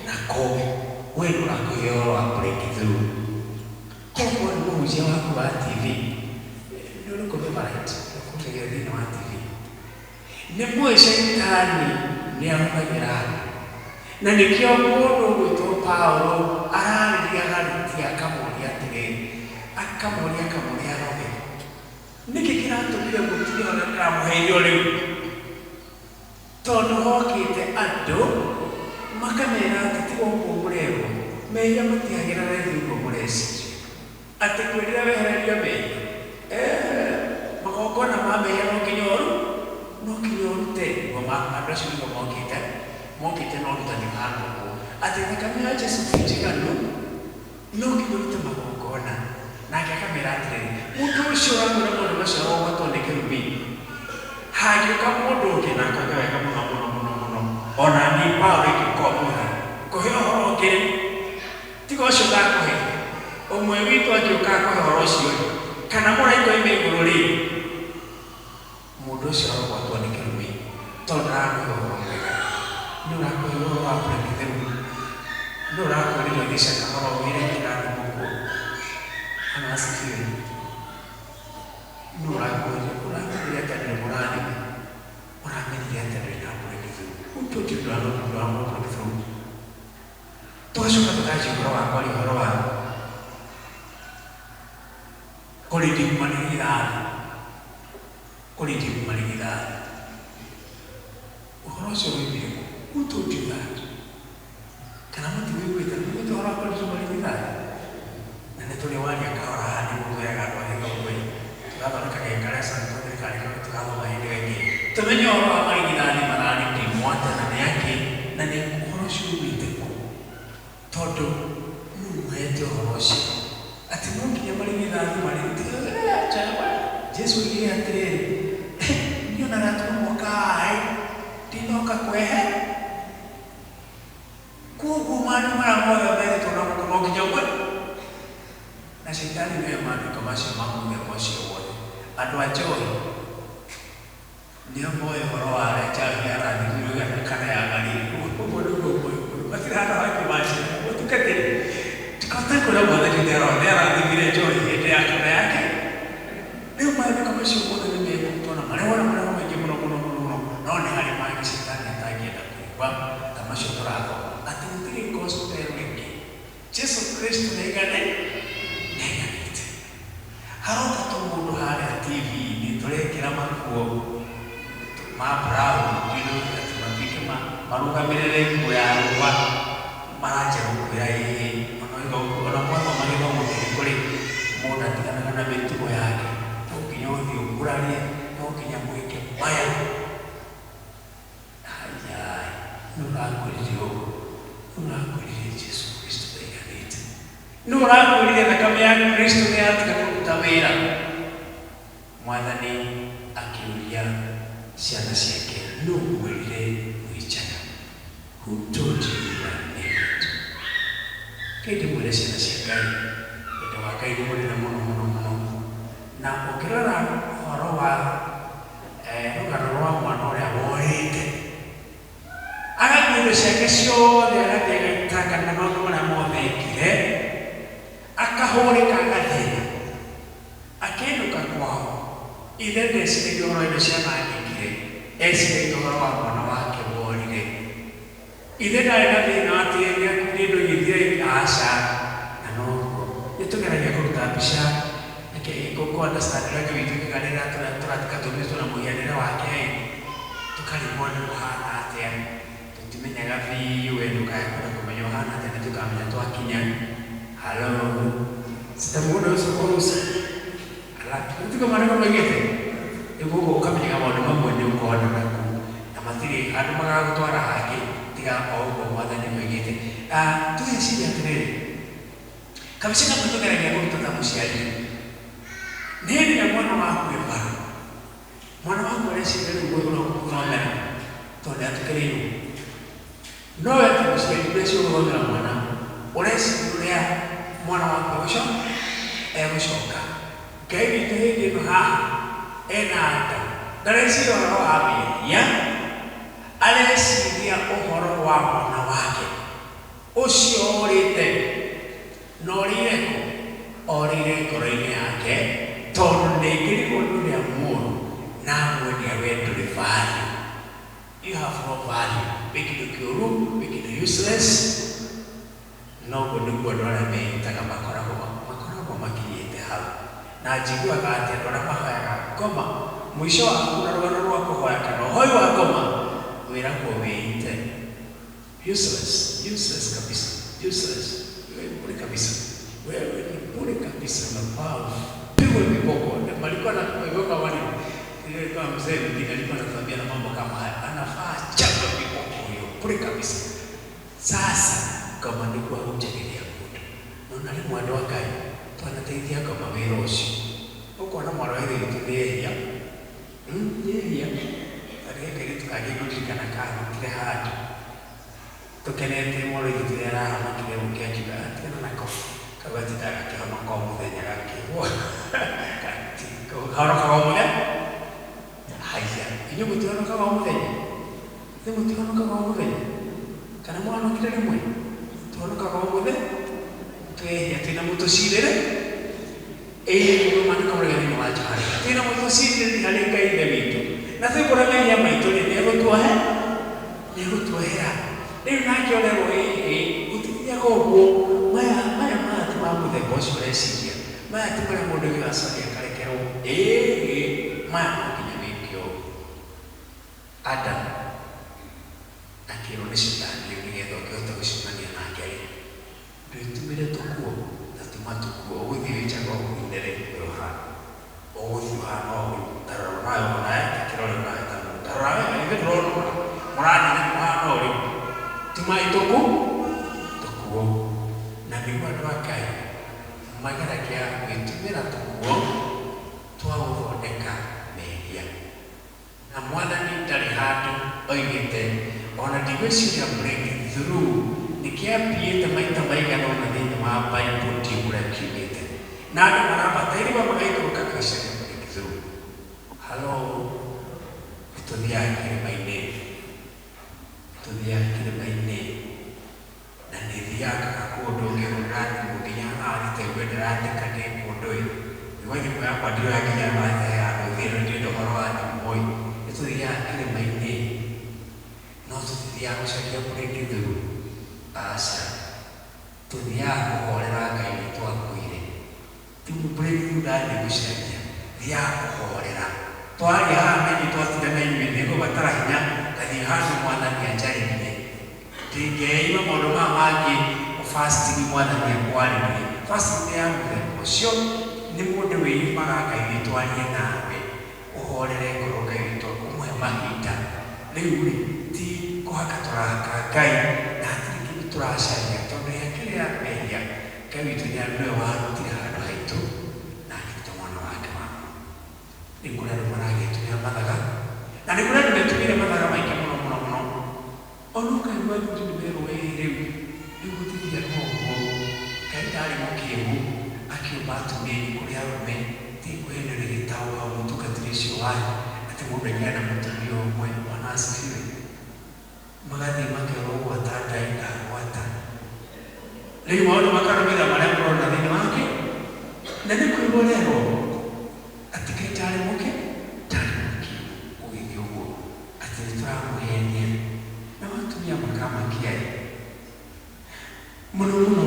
nako. We nĩ ũrakũhe ũhoro wa breakthrough. Koguo nĩ mũhunjia waku wa TV, nĩ ũrĩkũ favorite ũhunjagia thĩinĩ wa TV? Nĩ mũĩ caitani nĩ ahũthagĩra andũ. Na nĩkĩo mũndũ ũgwĩtwo Paulo ararĩria Galatia akamoria atĩrĩrĩ, akamoria akamoria roge, nĩkĩ kĩratũmire mũtige ũrĩa ndĩramũhe irio rĩu? Tondũ hokĩte andũ makamera atĩ tiga ũguo mũrerwo, mehia matiagĩra raithi ũguo mũreciria. Atĩ kwĩrira wehererio mehia, magongona ma mehia no nginya ũru, no nginya ũrute. Nĩguo andũ acio nĩguo mokĩte, mokĩte na ũrutani ũhana ũguo. Atĩ thakame ya Jesu ti njiganu, no nginya ũrute magongona. Nake akamera atĩrĩrĩ, mũndũ ũcio ũramwĩra maũndũ macio arogwatwo nĩ kĩrumi. Hangĩũka mũndũ ũngĩ na akoiga wega mũno mũno mũno mũno, ona niĩ Paulo ingĩũka ũmũthĩ ngũhe ũhoro ũngĩ rĩ, tiga ũcio ndakũhe. Ũmwe witũ angĩũka akũhe ũhoro ũcio rĩ, kana mũraika oime igũrũ rĩ, mũndũ ũcio arogwatwo nĩ kĩrumi, tondũ ndaramũhe ũhoro mwega. Nĩ ũrakũhe ũhoro wa breakthrough. Nĩ ũrakwĩrire ũthiĩ kahora ũgĩre kĩrathimo kuo. Bwana asifiwe. Nĩ ũrakwĩrire, ũramenyire atĩ ndũrĩ mũrathime? Ũramenyire atĩ ndũrĩ na breakthrough? Who told you ndũrĩ na breakthrough? Tũgacoka tũkanjia ũhoro wa kwaria ũhoro wa kũredeem marigithathi, kũredeem marigithathi. Ũhoro ũcio woimire kũ? Who told you that? Kana mũtiwĩiguĩte? Mũiguĩte ũhoro wa kũredeem marigithathi? Na nĩ tũrĩ waria kahora haha nĩguo twĩraga andũ a gĩthũngũ ĩ, tũgathondeka gĩkaresa thirikari tũgathoma hĩndĩ ĩyo ĩngĩ. Tũmenye ũhoro wa marigithathi mararedeemwo atĩa na nĩ akĩ, na nĩ ũhoro ũcio umĩte kũ? Tondũ nũ ũmũhete ũhoro ũcio? Atĩ no nginya marigithathi marĩ Jesu oigire atĩrĩrĩ, niĩ ona gatũrũmo kaĩ ndinoka kwehe. Koguo maũndũ marĩa mothe merĩtwo na gũkũ no nginya ũmwe. Na caitani nĩwe maandĩko macio ma mũthemba ũcio wothe. Andũ a njohi nĩo moĩ ũhoro wa arĩa njohi yarathimirwo kana ya Galili. Ũguo nĩguo moĩ mũno. Matirĩ handũ hangĩ maciara. Mũtungatĩri, ndikahota kwĩra mwathani nĩarathimire njohi hĩndĩ ya kana yake. Rĩu maandĩko macio mothe nĩ mekũrutwo na marehwo na marehwo maingĩ mũno mũno mũno mũno. No nĩ harĩ mangĩ caitani atangĩenda kũigua ta macio tũrathoma. Atĩ gũtirĩ gospel ĩngĩ. Jesu Kristo nĩaiganĩte. Haroka tũmũndũ harĩa TV-inĩ tũrekĩra makuo ma brown, atĩ matuĩke marũgamĩrĩre nguo ya rũa, maranjia gũkwĩra ĩĩ, ona mwathoma gĩthomo kĩrĩkũ rĩ, mũndũ atiganaga na mĩtugo yake. No nginya ũthiĩ ũkũrarie, no nginya mwĩke maya. Ayai, nũ ũrakwĩrire ũguo? Nũ ũrakwĩrire Jesu Kristo ndaiganĩte? Nũ ũrakwĩrire thakame ya Kristo nĩ yatiga kũruta wĩra? Mwathani akĩũria ciana ciake, nũ ũmwĩrire mwĩ njaga? Who told you you are naked? Kĩndĩ mwĩre ciana cia Ngai, wendo wa Ngai nĩ mũnene mũno mũno mũno. Na ũngĩrora ũhoro wa rũgano rwa mwana ũrĩa worĩte, agathiĩ indo ciake ciothe, agathiĩ agaitanga na maũndũ marĩa mothe ekire, akahũrĩka, agathĩna, akĩinũka kwao. Ithe ndeciragia ũhoro wa indo cianangĩkire, eciragia ũhoro wa mwana wake worire. Ithe ndarĩ na thĩna atĩ nĩakuire indo igĩthira, aca. Na noguo nĩtũgeragia kũruta mbica kũ understand ũrĩa Ngai witũ ekaga rĩrĩa tũratika tũmbĩtwo na mũhianĩre wake, tũkarigwo nĩ ũhana atĩa, tũtimenyaga biũ. We ndũkae kwenda kũmenya ũhana atĩa, nĩtũkamenya twakinya. Halo, sitamuona uso kwa uso. Ala, tuko maneno maigĩte nĩguo ũguo ũkamenyaga maũndũ mamwe nĩ ũkona naku na matirĩ handũ magagũtwara hangĩ tiga o ũguo Mwathani oigĩte. Tũgeciria atĩrĩrĩ, kabica kamwe tũgeragia kũruta ta mũciari nĩ hĩndĩ ĩrĩa mwana waku e bara, mwana waku areciria rĩu ũrĩa ũkũmũthomera tondũ nĩatukĩrĩirwo. No we ta mũciari ũreciria gũthomera mwana, ũreciria ũrĩa mwana waku egũcoka. Ngai witũ hĩndĩ ĩno haha ena Adamu, ndareciria ũhoro wa mehia, areciria ũhoro wa mwana wake ũcio ũrĩte. Na ũrĩire kũ? Orĩire ngoro-inĩ yake, tondũ ndaingĩrirwo nĩ ũrĩa mũũru na amwonia we ndũrĩ value. You have no value, wĩ kĩndũ kĩũru, wĩ kĩndũ useless. Noguo nĩguo andũ arĩa meitaga makoragwo makinyĩte hau. Na njiguaga atĩ andũ arĩa mahoyaga ngoma, mũico waku na rũgano rwa kũhoya kana ũhoi wa ngoma, wĩragwo wĩite. Useless, useless kabisa, useless. Wewe bure kabisa, wewe ni bure kabisa, unafaa upigwe viboko. Na walikuwa na viboko wale, nilikuwa mzee mwingine alikuwa anatuambia na mambo kama haya, anafaa chapa viboko huyo, bure kabisa. Sasa kama nĩguo ahunjagĩria mũndũ, nona rĩmwe andũ a Ngai twanateithia ngoma wĩra ũcio. Ũkona mwana wa ithe witũ nĩ ehia, nĩ ehia. Tarĩ kairĩtu kangĩ ngũririkana kahonokire handũ tũkenete, mwana wa ithe witũ nĩarahonokire, ũngĩ akiuga tigana nako, kau gatindaga gakĩhonoka o mũthenya, gakĩgwa kahonokaga o mũthenya. Haiya, inyuĩ mũtihonokaga o mũthenya? Ithuĩ mũtihonokaga o mũthenya? Kana mwahonokire rĩmwe? Tũhonokaga o mũthenya, twehia twĩna mũtũcirĩre. Ĩĩ, nĩguo maandĩko marauga thĩinĩ wa Johana, twĩna mũtũcirĩrĩri harĩ Ngai Ithe witũ, na twĩkũra mehia maitũ rĩ, nĩegũtuohe, nĩegũtuohera. Rĩu nake ũrerwo ĩhĩ gũtithiaga ũguo. Maya maya maya ti ma mũthemba ũcio ũreciria, maya ti marĩa mũndũ oigaga sorry akarekerwo. Ĩhĩ, maya no nginya wĩke ũũ. Adamu akĩrwo nĩ cetani, rĩu nĩgetha ũkĩhote gũcemania nake rĩ, ndwĩtumĩre tũkuo na tuma tũkuo, ũgũthiĩ wĩ njaga ũguo rĩ, ũhana ũgũthiĩ ũhana ũguo. Tarora nawe onawe, takĩrore nawe ta mũndũ, tarora wega, ithuĩ tũrona mũranina mũhana ũrĩu, tumai tũkuo. Na nĩguo andũ a Ngai mageragia gwĩtumĩra tũkuo twa gũthondeka mehia. Na Mwathani ndarĩ handũ oigĩte, ona ndigwĩciria breakthrough nĩkĩambiĩte maita maigana ũna thĩinĩ wa Bible, ndiũrĩa kiugĩte, na andũ marabatairwo magaikũrũka gũcaria breakthrough. Halo, tũthiaga kĩrĩma-inĩ, tũthiaga kĩrĩma-inĩ, na nĩ thiangaga kũndũ ngĩhũrĩra thimũ nginya thaa thita igue ndĩratĩka ndĩ kũndũ ĩ, nĩguo thimũ yakwa ndĩroya nginya thaa thita ya rũthiĩ, ndĩrenda ũhoro wa thimũ ĩ. Nĩ tũthiaga kĩrĩma-inĩ, no tũtithiaga gũcaria breakthrough, aca. Tũthiaga kũhorera Ngai witũ akuire. Ti breakthrough ndathiĩ gũcaria, thiaga kũhorera. Twaria haha na inyuĩ, twatinda na inyuĩ, nĩngũbatara hinya ngathiĩ handũ Mwathani anjarĩrie, ndingĩima maũndũ maya mangĩ. Fasting, Mwathani akwarĩrie. Fasting nĩ ya mũthemba ũcio, nĩ mũndũ wĩimaga Ngai witũ arie nawe, ũhorere ngoro Ngai witũ ũmũhe mahinda. Rĩu rĩ, ti kũhaka tũrahaka Ngai, na hatirĩ kĩndũ tũracaria, tondũ ya kĩrĩa mehia Ngai witũ nĩwe warutire handũ haitũ na akĩruta mwana wake wa Rĩu kũrĩ andũ maragĩtumĩra mathaga, na nĩ kũrĩ andũ metumĩire mathaga maingĩ mũno mũno mũno. Ona ũkaigua athuri nĩ merwo ĩ, rĩu rĩu gũtithiaga ũguo. Ngai ndarĩ mũkĩgu akĩũmba atumia, inyuĩ kũrĩ arũme ti Kũhenio nĩ gĩtaũ hau mũtungatĩri ũcio wanyu atĩ mũndũ aikare na mũtumia ũmwe. Bwana asifiwe. Magathiĩ makerwo gwata Ngai ndagwata. Rĩu maũndũ makarũmĩrĩra marĩa mũrona thĩinĩ wake na nĩ kwĩrwo rerwo atĩ Ngai tarĩ mũke tarĩ mũke ũgĩthiĩ ũguo atĩ nĩ tũramũhenia na atumia makamakia mũno mũno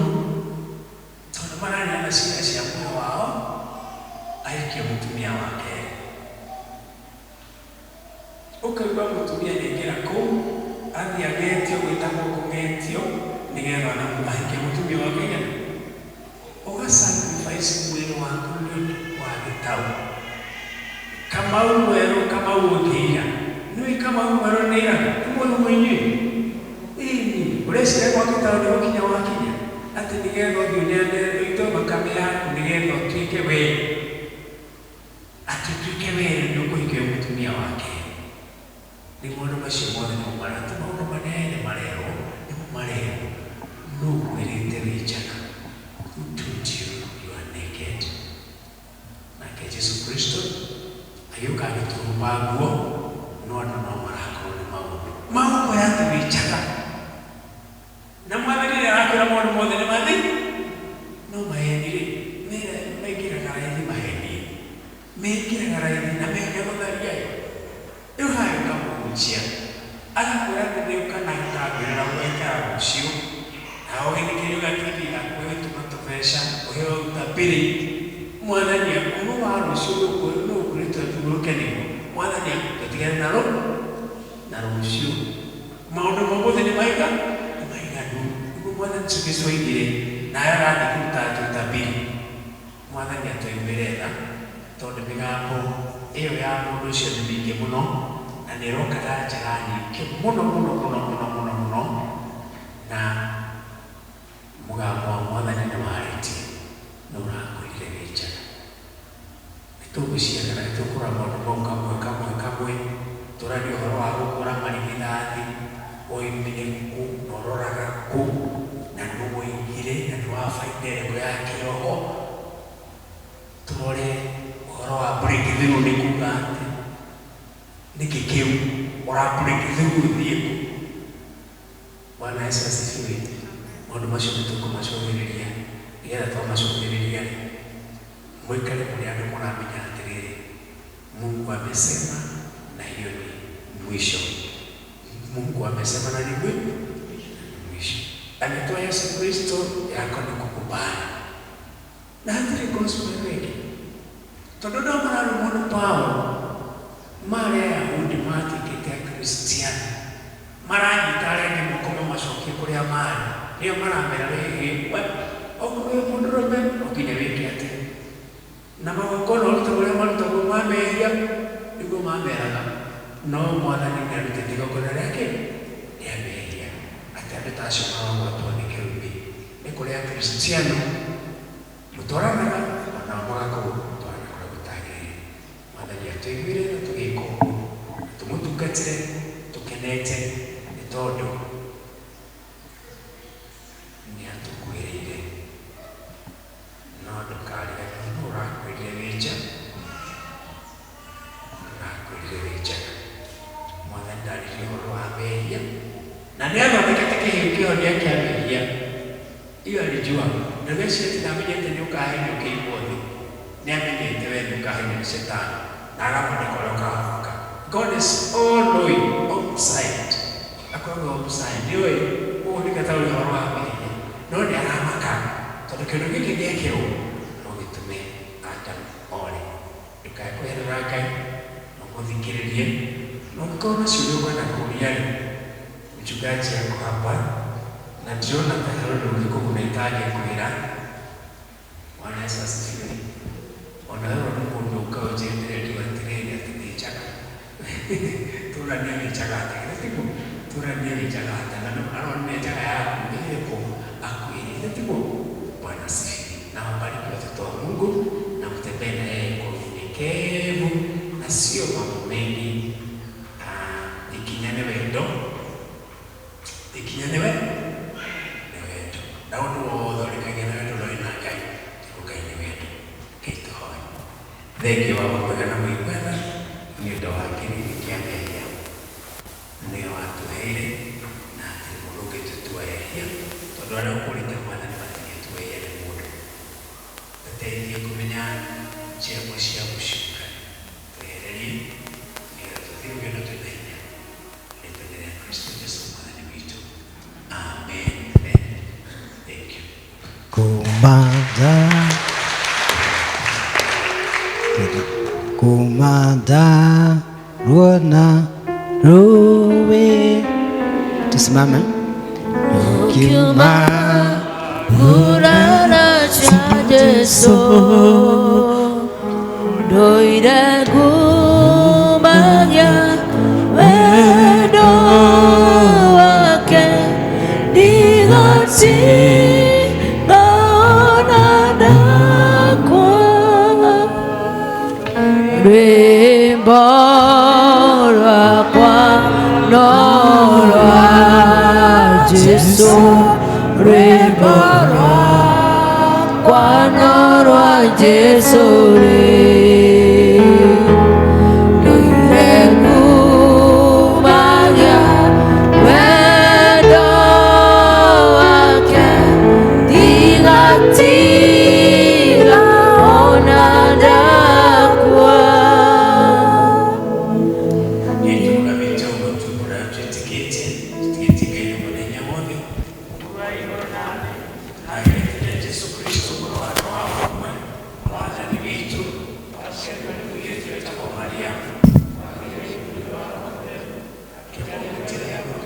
tondũ maraneana ciira cia muoyo wao ahikie mũtumia wa kerĩ. Ũkaigua mũtumia nĩaingĩra kũu athiĩ agetio gwĩtagwo kũgetio nĩgetha ona ahikie mũtumia wa kũigana. Ũga sacrifice mwĩrĩ waku nĩ ũndũ wa gĩtaũ. Kamau mwerũ Kamau ũngĩira. Nĩũĩ Kamau mwerũ nĩairaga? Nĩmũĩ ũguo inyuĩ? Ĩni, ũreciria gwa gĩtaũ nĩ gũkinya wakinya? Atĩ nĩgetha ũthiĩ ũneane ũitwo thakame yaku nĩgetha ũtuĩke wee. Atĩ ũtuĩke wee nĩ ũkũhikia mũtumia wa kerĩ. Rĩu maũndũ macio mothe nĩmo marĩa ti maũndũ manene marerwo, nĩmo marerwo. Nũ ũkwĩrĩte wĩ njaga? Who told you you are naked? Nake Jesu Kristo agĩũka agĩtũhumba nguo, no andũ no marakorwo nĩ maũndũ. Magũkwĩra atĩ wĩ njaga. Na Mwathani nĩ arakwĩra maũndũ mothe nĩ mathi. No maheni-rĩ, mekĩraga raithi maheni. Mekĩraga raithi na mende gũtharia-ĩ. Rĩu hagĩũka mũhunjia, agakwĩra atĩ nĩ ũka na akambĩrĩra gũgaikara rũciũ, nawe ũgĩthikĩrĩria ũgathiĩ gaku ũgĩtũma tũbeca, ũheo ũtabiri. Mwathani ũhoro wa rũciũ nũ ũkwĩrĩtwo tũhurũke nĩguo. Mwathani tũtigane na na rũciũ. Maũndũ ma ũmũthĩ nĩ maiga nĩ maiganu. Nĩguo Mwathani Jesũ Kristo oigire, nawe ũrathiĩ kũruta ũtabiri. Mwathani atũiguĩre tha, tondũ mĩgambo ĩyo ya mũndũ ũcio nĩ mĩingĩ mũno, na nĩ ĩroka na njĩra nyingĩ mũno mũno mũno mũno mũno mũno, na mũgambo wa Mwathani nĩ warĩtie, nũ ũrakwĩrire wĩ njaga. Nĩ tũgũciarana, nĩ tũkũrora maũndũ mau kamwe kamwe kamwe, tũranie ũhoro wa gũkũra marigithathi, woimire kũ, na ũroraga kũ, na nũ woigire, na nĩ wa baida ĩrĩkũ ya kĩroho. Tũrore ũhoro wa breakthrough nĩ kuga atĩ nĩkĩ kĩu ũra breakthrough ũthiĩ kũ. Bwana Yesu asifiwe. Maũndũ macio nĩ tũkũmacũthĩrĩria, nĩgetha twamacũthĩrĩria rĩ, mũikare mũrĩ andũ mũramenya atĩrĩrĩ, Mungu amesema na hiyo ni mwisho. Mungu amesema na ni mwisho. Ametoa Yesu Kristo, yako ni kukubali. Na hatirĩ gospel ĩngĩ. Tondũ no mararũmwo nĩ Paulo, marĩ Ayahudi matuĩkĩte Akristiano, maranyita arĩa angĩ moko mamacokie kũrĩa marĩ, nĩo maramera rĩhĩ, we okorwo wĩ mũndũrũme no nginya wĩke atĩa? Na magongona ũrute ũrĩa marutagwo ma mehia, nĩguo mameraga. No Mwathani nĩ arutĩte igongona rĩake rĩa mehia, atĩ andũ ta acio marogwatwo nĩ kĩrumi. Nĩ kũrĩ Akristiano mũtwaranaga onao magakorwo gũtwarana kũrĩa gũtagĩrĩire. Mwathani atũiguĩre na tũgĩka ũguo, na tũmũtungatĩre tũkenete nĩ tondũ nĩ atũkuĩrĩire. No ndũkariganĩrwo nũ ũrakwĩrire wĩ nja, nũ ũrakwĩrire wĩ njaga. Mwathani ndaririe ũhoro wa mehia, na nĩ athondekete kĩheo kĩhonia kĩa mehia. Iyo alijua, na weciria atĩ ndamenyete nĩ ũkahenio ũkĩigwo thĩ. Nĩ amenyete we nĩ ũkahenio nĩ Shetani, na agathondeka ũrĩa ũkahonoka. God is all knowing, omniscient. Akoragwo omniscient, nĩoĩ ũguo nĩ gataũrĩ ũhoro wa mehia. No nĩ aramaka, tondũ kĩndũ gĩkĩ gĩekĩrwo no gĩtũme Adam ore. Ndũkae kweherera Ngai, no mũthikĩrĩrie. Na ũngĩkorwo na ciũria ũkwenda kũũria-rĩ, mchungaji ako hapa, na ndĩrona ta harĩ ũndũ ũngĩkũguna itangĩkwĩra. Bwana Yesu asifiwe. Ona wewe nĩ mũndũ ũka ũnjĩre ndĩrendiwa atĩrĩrĩ atĩ ndĩ njaga. Tũranie wĩ njaga atĩa, githĩ tiguo? Tũranie wĩ njaga atĩa, na aronire njaga yaku ĩrĩkũ akwĩre, githĩ tiguo? Bwana asifiwe. Na wabariki watoto wa Mungu na mtembee na yeye kwa unyenyekevu na sio mambo mengi. Ikinya nĩ wendo, ikinya nĩ we nĩ wendo, na ũndũ wothe ũrĩkagia na wendo ũrĩ na Ngai, tondũ Ngai nĩ wendo. Ngai tũhoe. Thengio wa mwega na mũiguana nĩ ũndũ wa kĩrĩndĩ kĩa mehia nĩwe watũheire na hatirĩ mũndũ ũngĩtũtua ehia tondũ arĩa ũkũrĩte Mwathani matingĩtua ehia nĩ mũndũ. Tũteithie kũmenya njĩra cia mũcukani, twehererie nĩgetha tũthiĩ rũgendo twĩna hinya rĩtwa-inĩ rĩa Kristo Jesu Mwathani witũ. Amen. Amen. Thank you. Kumanda Kumanda ruona ruwe. Tusimame. Ukiuma Ngurara cia Jesu ndoire ngumagia wendo wake ndigatiga ona ndakwa rwĩmbo rwakwa no rwa Jesu rwĩmbo rwakwa no rwa Jesu rĩ ndoire ngumagia wendo wake ndigatiga ona ndakua. Nĩtũgamĩte ũguo tũkũra twĩtĩkĩtie twĩtĩkĩtie Ngai nĩ mũnene wothe agetĩkia Jesu Kristo mũrũ wake wa mũmwe Mwathani witũ aciarirwo nĩ mũirĩtu wetagwo Mariamu akĩambwo mũtĩ igũrũ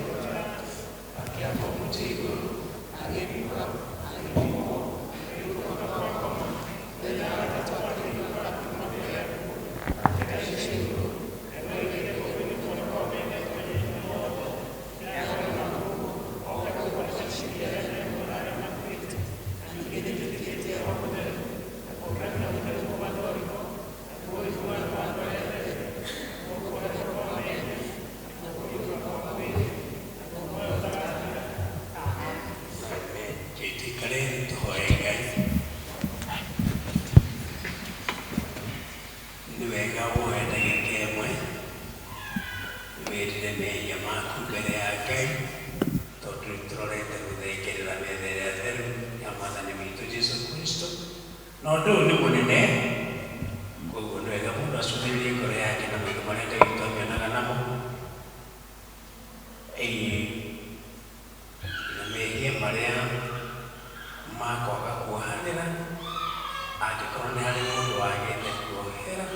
akĩambwo mũtĩ igũrũ Tuikare tũhoe Ngai. Nĩ wega woe ndagĩka ĩmwe wĩrire mehia maku mbere ya Ngai tondũ nĩtũrorete gũthengerera metha ĩrĩa theru ya Mwathani witũ Jesu Kristo na ũndũ ũyũ nĩ mũnene koguo nĩ wega mũndũ acũthĩrĩrie ngoro yake na maũndũ marĩa Ngai witũ amĩonaga namo ĩĩ na mehia marĩa ma kwaga kuohanĩra angĩkorwo nĩ harĩ mũndũ wagĩte kuohera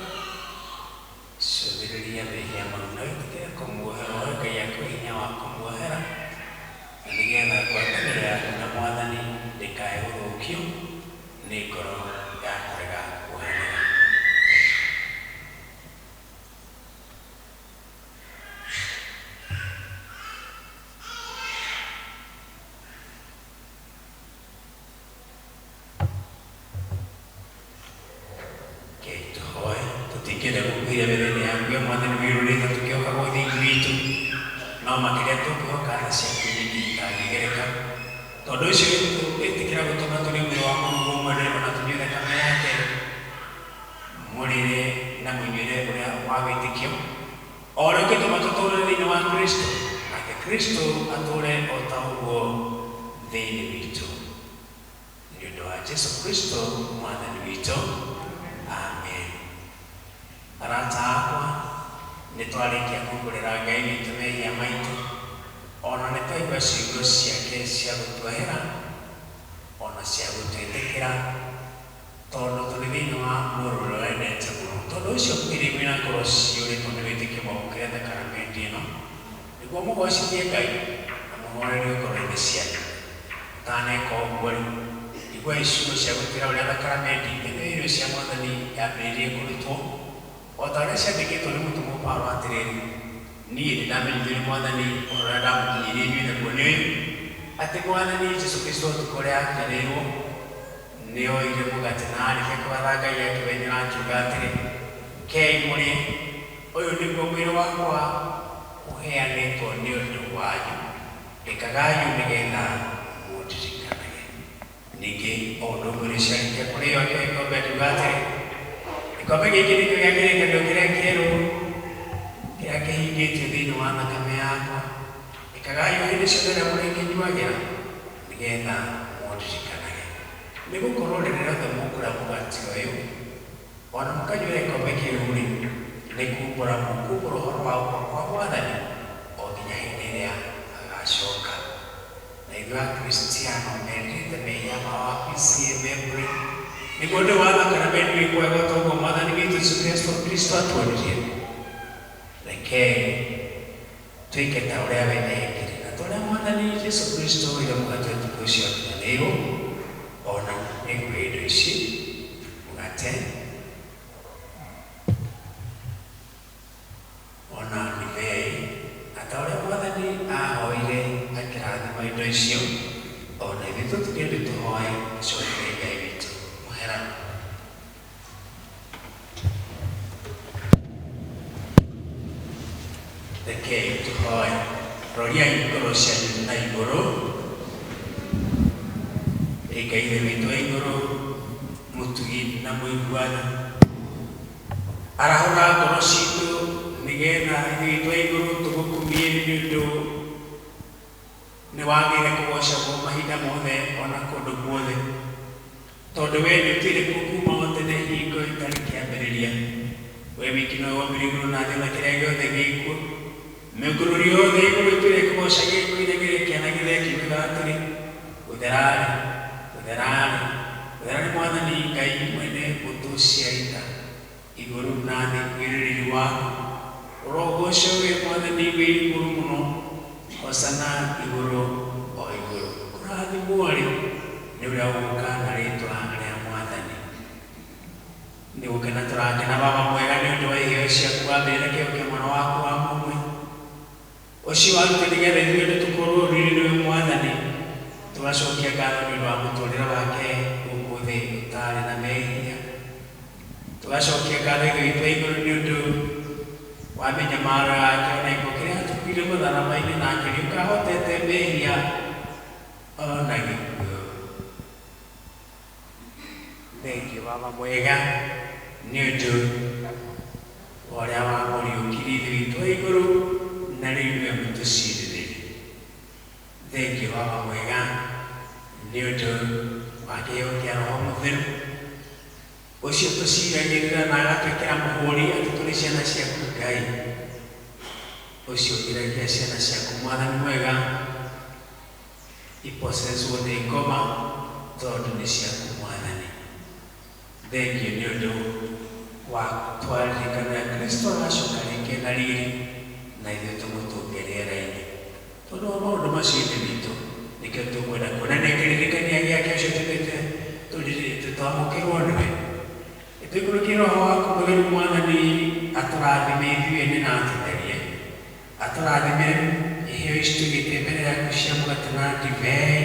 cũthĩrĩria mehia mau na wĩtĩkĩre kũmuohera ũhe Ngai akũhe hinya wa kũmuohera na nĩgetha ngwatanĩro yaku na Mwathani ndĩkae gũthũkio nĩ ngoro ya kũrega kuohanĩra. Ngai tũhoe tũtingĩenda gũkuhĩrĩria metha-inĩ yaku ya Mwathani wĩrũrĩte tũkĩhokaga ũthingu witũ no makĩria tũngĩhoka tha ciaku nyingĩ itangĩgereka tondũ ũcio wĩtĩkĩra gũtũma tũrĩe mwĩrĩ wa Mũrungu ũmwe ona tũnyue thakame yake mũrĩre na mũnyuĩre ũrĩa wa wĩtĩkio o ũrĩa ũngĩtũma tũtũũre thĩinĩ wa Kristo nake Kristo atũũre o ta ũguo thĩinĩ witũ nĩ ũndũ wa Jesu Kristo Mwathani witũ. Amen. Arata akwa nĩ twarĩkia kumbũrĩra Ngai witũ mehia maitũ ona nĩ twaigua ciugo ciake cia gũtuohera ona cia gũtwĩtĩkĩra tondũ tũrĩ thĩinĩ wa mũrũ ũrĩa wendete mũno tondũ ũcio kwĩrĩ mwĩna ngoro ciyũrĩtwo nĩ wĩtĩkio mwamũkĩre thakaramenti ĩno nĩguo mũgocithie Ngai na mũhorerio ngoro-inĩ cianyu. Ũtaneka ũguo rĩ iguai ciugo cia gũtwĩra ũrĩa thakaramenti ĩno irio cia Mwathani yambĩrĩirie kũrutwo o ta ũrĩa ciandĩkĩtwo nĩ mũtũmwo Paulo atĩrĩrĩ niĩ nĩ ndamenyithirio nĩ Mwathani ũhoro ũrĩa ndamũkinyĩirie inyuĩ naguo nĩ ũyũ atĩ Mwathani Jesu Kristo ũtukũ ũrĩa akunyanĩirwo nĩ oire mũgate na arĩkia kũgatha Ngai akĩwenyũra akiuga atĩrĩ kei mũrĩe ũyũ nĩguo mwĩrĩ wakwa ũheanĩtwo nĩ ũndũ wanyu ĩkagai ũũ nĩgetha mũndirikanage. Ningĩ o ũndũ ũmwe rĩrĩa ciarĩkia kũrĩo akĩoya gĩkombe akiuga atĩrĩ Gĩkombe gĩkĩ nĩkĩo gĩa kĩrĩkanĩro kĩrĩa kĩerũ kĩrĩa kĩhingĩtio thĩinĩ wa thakame yakwa. Ĩkagai o hĩndĩ ciothe rĩrĩa mũrĩkĩnyuagĩra nĩgetha mũndirikanage. Nĩ gũkorwo rĩrĩa rĩothe mũkũrĩa mũgate ũyũ ona mũkanyuĩra gĩkombe kĩu-rĩ, nĩ kumbũra mũkumbũra ũhoro wa gũka kwa Mwathani o nginya hĩndĩ ĩrĩa agacoka. Na ithuĩ Akristiano merirĩte mehia mao a PCEA Memory nĩguo ũndũ wa thakramenti wĩkwo wega o ta ũguo Mwathani witũ Jesũ Kristo Kristo atuonirie. Rekei twĩke ta ũrĩa we ekire na ta ũrĩa Mwathani Jesũ Kristo oire mũgate ũtukũ ũcio akunyanĩirwo, ona nĩguo indo ici mũgate ona ndibei, na ta ũrĩa Mwathani ahoire akĩrathima indo icio, ona ithuĩ tũtigende tũhoe tũcokerie Ngai witũ mũhera. Rekei tũhoe. Roriai ngoro cianyu na igũrũ. Ĩ Ngai Ithe witũ wa igũrũ, mũtugi na mũiguana, arahũra ngoro citũ nĩgetha Ithe witũ wa igũrũ tũgũkumie nĩ ũndũ nĩ wagĩrĩire kũgocagwo mahinda mothe ona kũndũ guothe, tondũ we nĩ ũtũire kuo kuma o tene hingo ĩtarĩ kĩambĩrĩria. We wiki nowe wombire igũrũ na thĩ na kĩrĩa gĩothe gĩkuo. Mĩũngũrũri yothe igũrũ ĩtũire ĩkũgocagia ĩkũinagĩra ĩkĩanagĩrĩra ĩkiugaga atĩrĩ, Gũtherarĩ, gũtherarĩ, gũtherarĩ Mwathani Ngai mwene mbũtũ cia ita, igũrũ na thĩ kwĩrĩ riri waku. Ũrogocwo wĩ Mwathani wĩ igũrũ mũno, hosana igũrũ o igũrũ. Kũrathimwo-rĩ nĩ ũrĩa ũgũka na rĩtwa rĩa Mwathani. Nĩ gũkena tũrakena Baba mwega nĩ ũndũ wa iheo ciaku wambĩrĩra kĩheo kĩa mwana waku wa mũmwe ũcio warutire nĩgetha ithuĩ andũ tũkorwo riri nĩwe Mwathani. Tũgacokia ngatho nĩ ũndũ wa mũtũrĩre wake gũkũ thĩ ũtarĩ na mehia. Tũgacokia ngatho Ithe witũ wa igũrũ nĩ ũndũ wa mĩnyamaro yake ona gĩkuũ kĩrĩa atukuire mũtharaba-inĩ na akĩriũka ahotete mehia ona gĩkuũ. Thengiũ Baba mwega nĩ ũndũ wa ũrĩa wamũriũkirie Ithe witũ wa igũrũ na rĩu nĩwe mũtũcirĩrĩri. Thengiũ Baba mwega nĩ ũndũ wa kĩheo kĩa Roho Mũtheru ũcio tũciragĩrĩra na agatwĩkĩra mũhũri atĩ tũrĩ ciana ciaku Ngai, ũcio ũgiragia ciana ciaku Mwathani mwega iposeswo nĩ ngoma tondũ nĩ ciaku Mwathani. Thengiũ nĩ ũndũ wa twaririkana Kristo agacoka rĩngĩ na riri na ithuĩ tũmũtũnge rĩera-inĩ. Tondũ wa maũndũ macio Ithe witũ nĩkĩo tũkwenda kuonania kĩririkania gĩake ũcio tũtũmĩte tũtamũkĩrwo nĩwe. Tũikũrũkie Roho waku Mũtheru Mwathani atũrathime ithuĩ ene na atũtherie, atũrathime iheo ici tũigĩte mbere yaku cia mũgate na ndibei,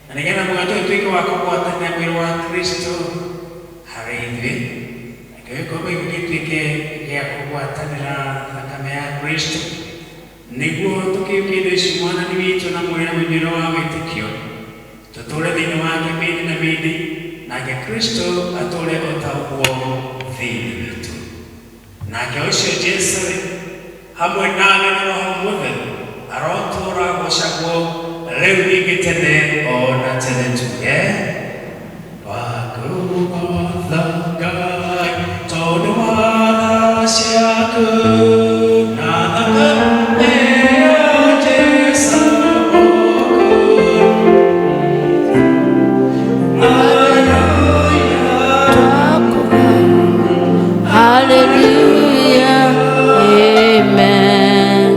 na nĩgetha mũgate ũyũ ũtuĩke wa kũgwatania mwĩrĩ wa Kristo harĩ ithuĩ, nakĩo gĩkombe gĩkĩ gĩtuĩke gĩa kũgwatanĩra thakame ya Kristo, nĩguo tũkĩũkie indo ici Mwathani witũ na mwĩrĩ na mũnyuĩre wa wĩtĩkio, tũtũũre thĩinĩ wake mĩndĩ na mĩndĩ, nake Kristo atũũre o ta ũguo thĩinĩ witũ. Nake ũcio Jesũ rĩ, hamwe nawe na Roho Mũtheru arotũũra agocagwo rĩu ningĩ tene o na tene. Tuge wakũgatha Ngai tondũ wa tha ciaku na thakame ya Jesũ Hallelujah, amen.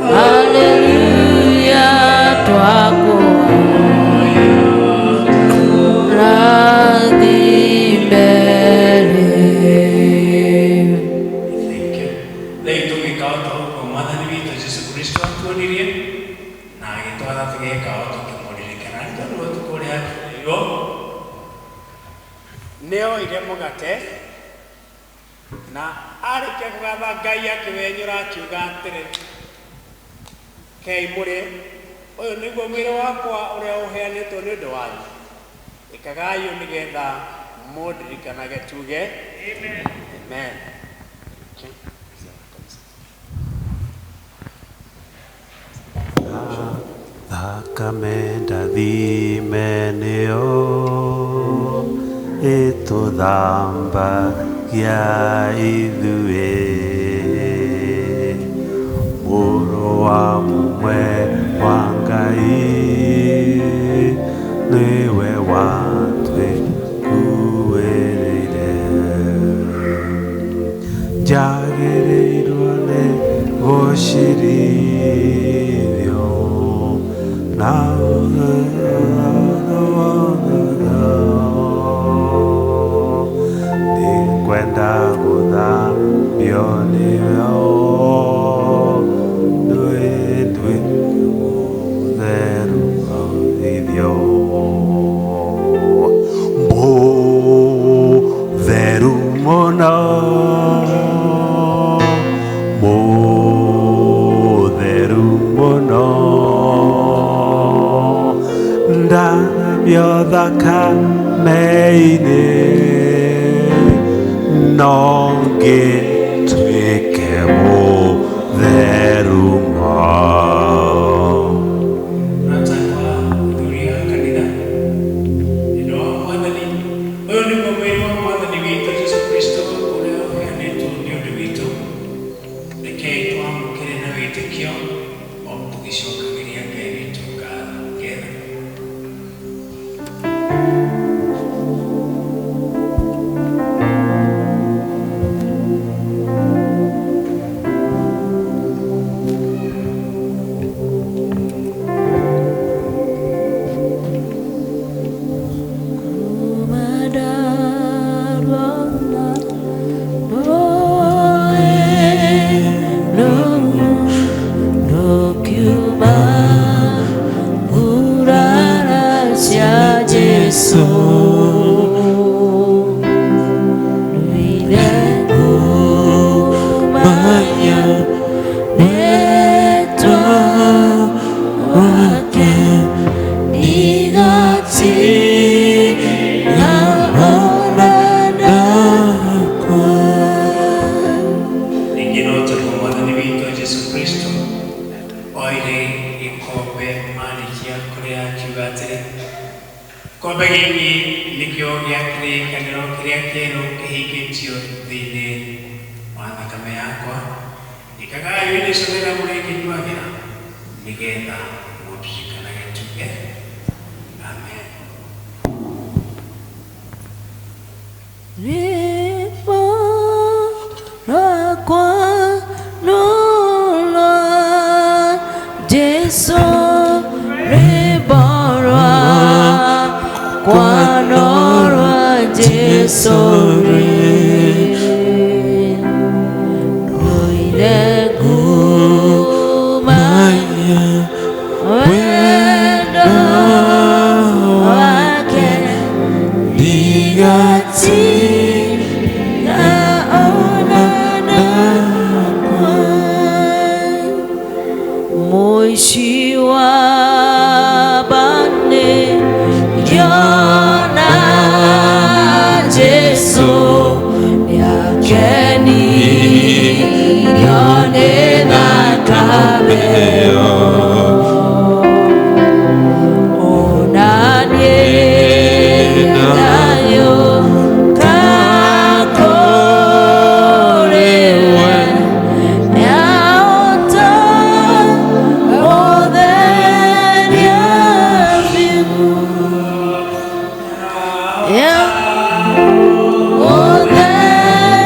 Hallelujah, twakuhoya rathi mbere. Thank you. Rĩu tũgĩka o ta ũguo Mwathani witũ Jesũ Kristo atuonirie na agĩtwatha tũgeka o tũkĩmũririkana. Nĩ tondũ ũtukũ ũrĩa atuĩrwo nĩ oire mũgate na arĩkia kũgatha Ngai akĩwenyũra akiuga atĩrĩ, kei mũrĩe, ũyũ nĩguo mwĩrĩ wakwa ũrĩa ũheanĩtwo nĩ ũndũ wanyu. Ĩkagai ũũ nĩgetha mũndirikanage. Tuge amen. Amen. Thakame ndathime nĩyo ĩtũthambagia ithuĩ, Mũrũ wa mũmwe wa Ngai nĩwe watwĩkuĩrĩire. Njagĩrĩirwo nĩ gũcirithio na nĩngwenda gũthambio nĩwe, nduĩke mũtheru ithio, mũtheru mũno, mũtheru mũno, ndathambio thakame-inĩ no ngĩtuĩke mũtheru ma. Natakwa athuri a kanitha, nĩ wa Mwathani, ũyũ nĩguo mwĩrĩ wa Mwathani witũ Jesũ Kristo ũrĩa ũheanĩtwo nĩ ũndũ witũ. Rekei twamũkĩre na wĩtĩkio o tũgĩcokagĩria Ngai witũ ngatho ngetha. Rĩngĩ no taguo Mwathani witũ Jesũ Kristo oire gĩkombe marĩkia kũrĩa akiuga atĩrĩ, gĩkombe gĩkĩ nĩkĩo gĩa kĩrĩkanĩro kĩrĩa kĩerũ kĩhingĩtio thĩinĩ wa thakame yakwa, ĩkagai hĩndĩ ciothe rĩrĩa mũrĩkĩnyuagĩra nĩgetha mũndirikanage tuge amen. Rwĩmbo rwakwa nũrwa Jesũ, rwĩmbo rwakwa nũrwa Jesũ, rũire ngumania wendo wake ndigatinda onana Mũici wa bane ngĩona Jesũ nĩakenirio nĩ thakame ĩyo. Ona niĩ ndayũka kũrĩ we, nyahota gũtheria biũ.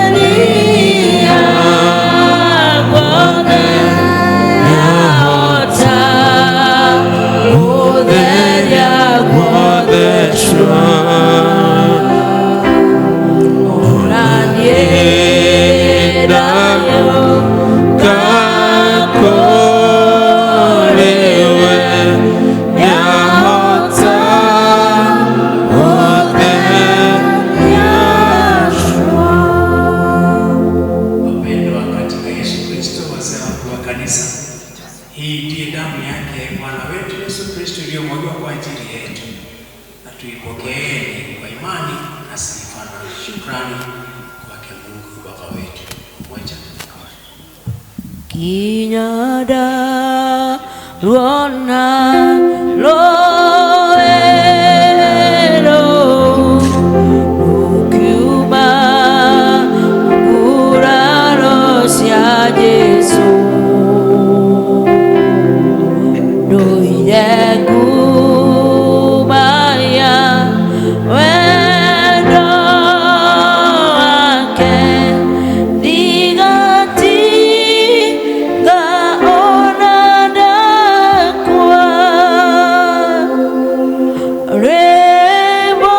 Gũtheria guothe, nyahota gũtheria guothe. Ona niĩ ndayũka kũrĩ we, nyahota gũtheria. Wapendwa katika Yesu Kristo, wazee wangu wa kanisa, hii ndiye damu yake Bwana wetu Yesu Kristo iliyomwagwa kwa ajili yetu, na tuipokeeni kwa imani na sifa na shukrani kwake. Kwake Mungu Baba wetu. Moja. Kinyada ruona loero rukiuma nguraro cia Jesu ndoire kumaya wendo wake ndigatiga ona ndakua rwĩmbo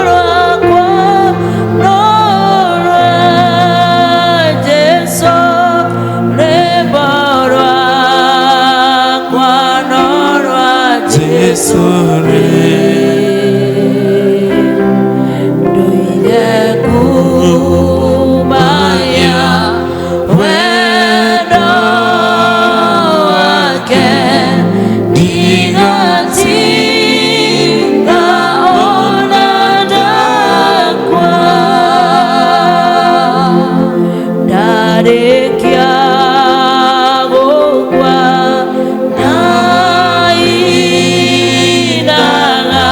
rwakwa no rwa Jesũ, rwĩmbo rwakwa no rwa Jesũ ndoire kumaya wendo wake ndigatiga ona ndakua ndarĩkia gũkua ndainaga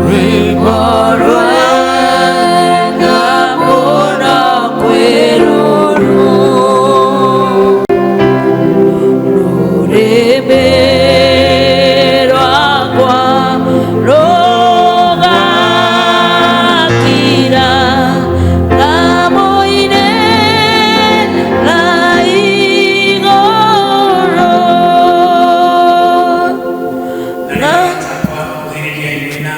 rwĩmbo rwega mũno kwĩ rũrũ rũrĩmĩ rwakwa rũgakira ngamũinĩra igũrũ na Kuhĩrĩria na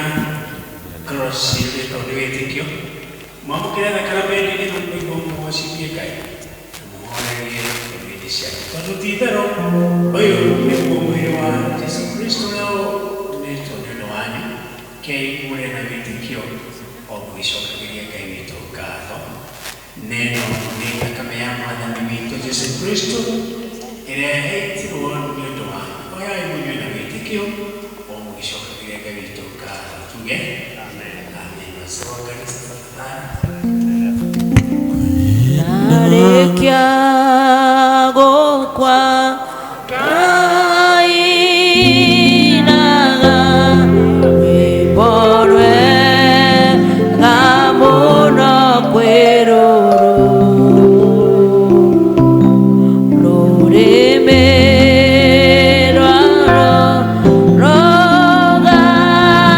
cross yũrĩtwo nĩ wĩtĩkio mwamũkĩre thakramenti nĩguo mũgocithie Ngai na mũhorerie ngoro-inĩ cianyu tondũ ti itherũ ũyũ nĩguo mwĩrĩ wa Jesũ Kristo ũrĩa ũnĩtwo nĩ ũndũ wanyu kei mũrĩe na wĩtĩkio o mũgĩcokagĩria Ngai witũ ngatho neno nĩ thakame ya mwathani witũ Jesũ Kristo ĩrĩa yaitirwo nĩ ũndũ wanyu oyai mũnyue na wĩtĩkio o mũgĩcokagĩria Ngai witũ ngatho tuge amen amen. Wazee wa kanisa tafadhali. Ndarĩkia gũkua ndainaga rwĩmbo rwega mũno kwĩ rũrũ rũrĩmĩ rwaro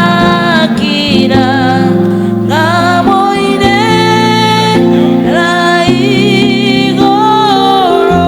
rũgakira ngamũinĩra igũrũ.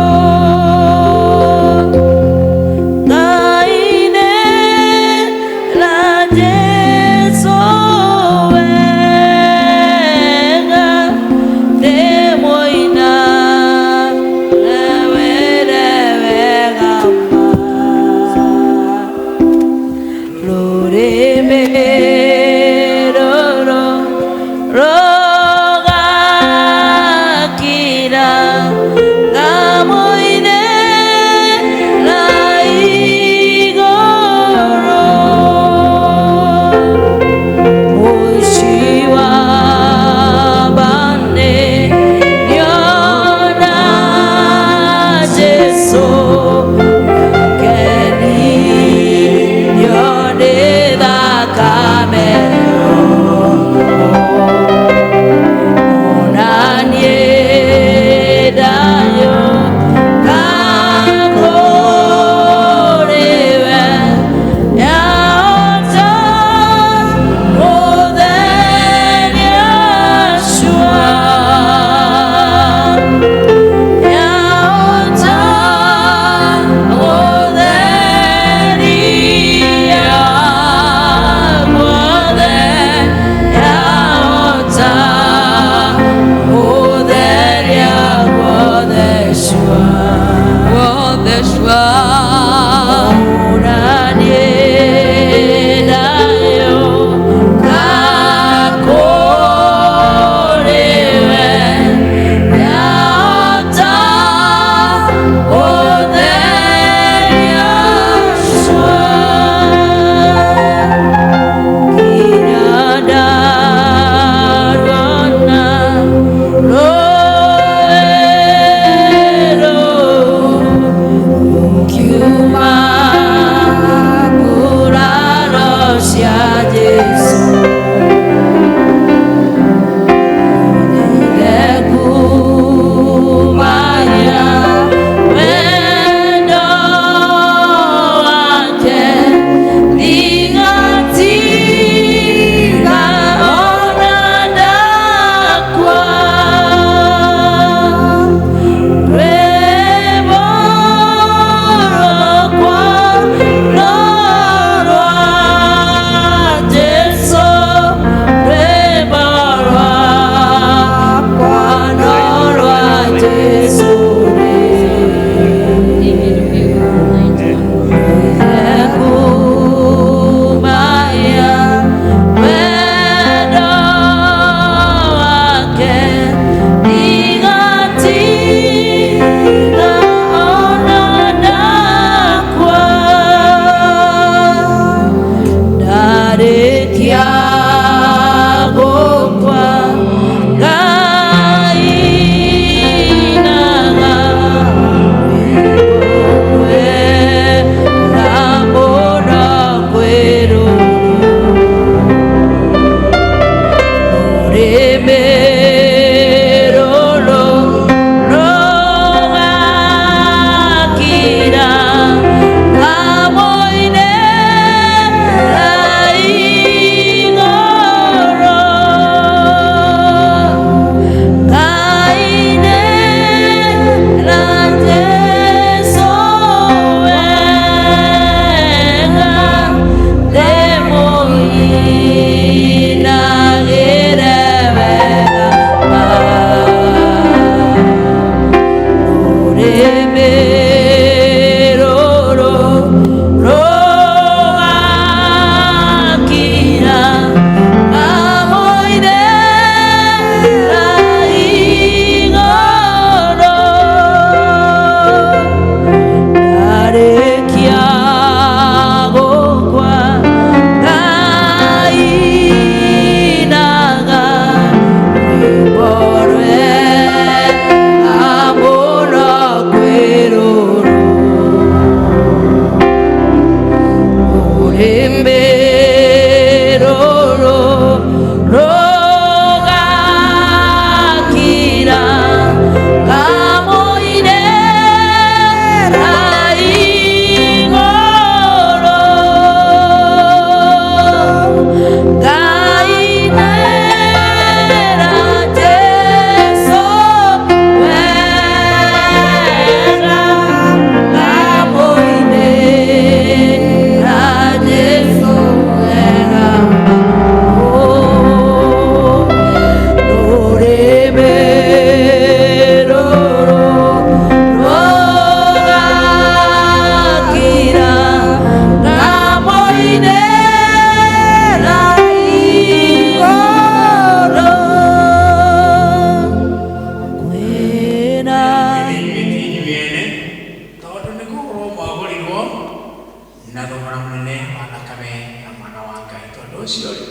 na mũnene wa thakame ya mwana wa Ngai. Tondũ ũcio rĩ,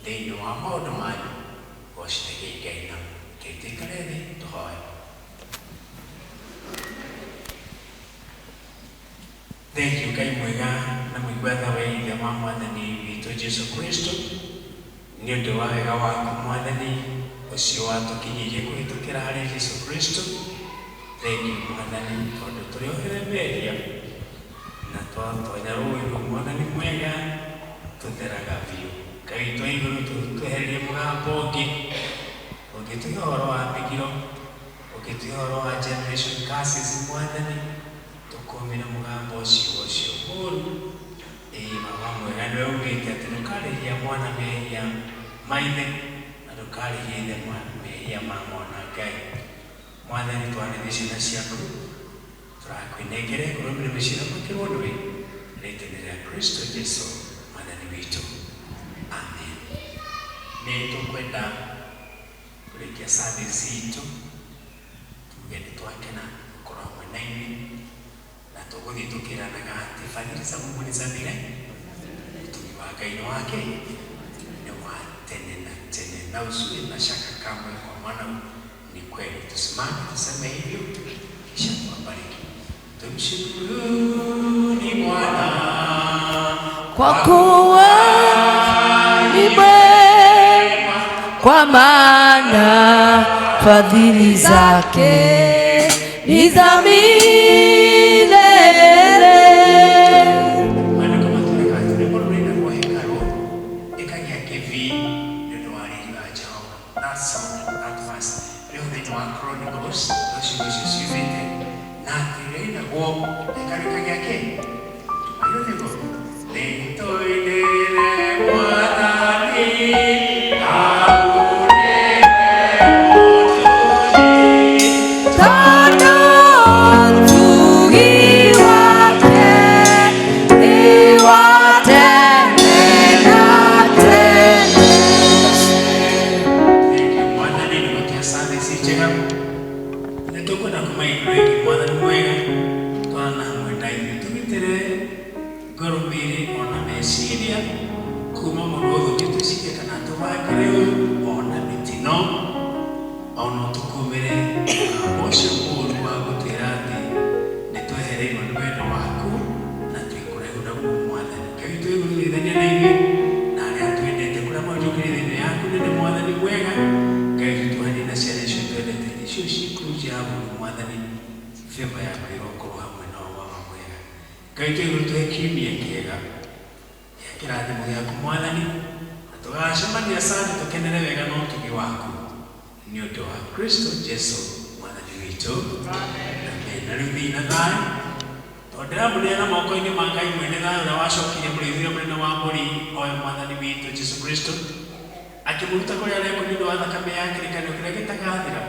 thĩinĩ wa maũndũ manyu gocithagiai Ngai namo. Rekei tũikare thĩ tũhoe. Thank you Ngai mwega na mũigua tha we Ithe wa Mwathani witũ Jesu Kristo, nĩ ũndũ wa wega waku Mwathani ũcio watũkinyĩirie kũhĩtũkĩra harĩ Jesu Kristo. Thank you Mwathani tondũ tũrĩ ohere mehia na twatonya rũĩ rũu Mwathani mwega tũtheraga biũ. Ngai witũ wa igũrũ, twehererie mũgambo ũngĩ ũngĩtũhe ũhoro wa mĩgiro, ũngĩtũhe ũhoro wa generation curses Mwathani, tũkũmĩre mũgambo ũcio ũcio mũũru. Ĩĩ Baba mwega, nĩwe ugĩte atĩ ndũkarĩhia mwana mehia ma ithe na ndũkarĩhia ithe mehia ma mwana. Ngai Mwathani, twanĩthie ciana ciaku, tũrakwĩnengere kũrũmĩrĩra mĩciĩ makĩrwo nĩwe rĩtwa-inĩ rĩa Kristo Jesu Mwathani witũ, amen. Nĩ tũkwenda kũrĩkia service itũ tuge nĩ twakena gũkorwo hamwe na inyuĩ, na tũgũthiĩ tũkĩranaga atĩ fadhili za Mungu ni za milele, ũtugi wa Ngai nĩ wake nĩ wa tene na tene, na usiwe na shaka kamwe, kwa maana ni kweli. Tusimame tuseme hivyo, kisha tuwabariki. Tumshukuruni Bwana kwa kuwa ni mwema, kwa maana fadhili zake ni za milele. Maandĩko matwĩraga atĩ rwĩmbo rũrainagwo hekarũ ĩkagĩa kĩbii nĩ ũndũ wa riri wa Jehova. That song, that verse, rĩho thĩinĩ wa Chronicles, no ciugo icio ciumĩte, na atĩ rĩrainagwo hekarũ ĩkagĩa kĩ? Tũmairwo nĩguo nĩtũinĩre Mwathani Tondũ ũtugi wake nĩ wa tene na tene. Thank you Mwathani nĩ gũtũhe service njega. Nĩ tũkwenda kuma igũrũ rĩngĩ Mwathani mwega, twana hamwe na ithuĩ, tũgitĩre ngoro, mĩĩrĩ ona meciria kuma mũndũ wothe ũngĩtwĩciria kana tũbangĩre ũru ona mĩtino, ona ũtũkũmĩre mũgambo ũcio mũũru wa gũtwĩra atĩ nĩ twehereirwo nĩ wendo waku na twĩ kũraihu naguo Mwathani. Ngai witũ wa igũrũ, geithania na ithuĩ na arĩa twendete kũrĩa maũnjũkĩrĩire thĩinĩ yaku nene Mwathani mwega. Ngai witũ, tũhanie na ciana icio twendete icio cikuru cia mũndũ Mwathani, favor yaku ĩrokorwo hamwe nao Baba mwega. Ngai witũ wa igũrũ, tũhe kiumia kĩega gĩa kĩrathimo gĩaku Mwathani, na tũgacemania Sunday tũkenere wega na ũtugi waku nĩ ũndũ wa Kristo Jesu Mwathani witũ, amen. Na rĩu thiĩ na thayũ, tondũ ndĩramũneana moko-inĩ ma Ngai mwene thayũ ũrĩa wacokirie mũrĩithi ũrĩa mũnene wa mbũri oyo Mwathani witũ Jesu Kristo, akĩmũruta kũrĩa arekwo nĩ ũndũ wa thakame ya kĩrĩkanĩro kĩrĩa gĩtagathira.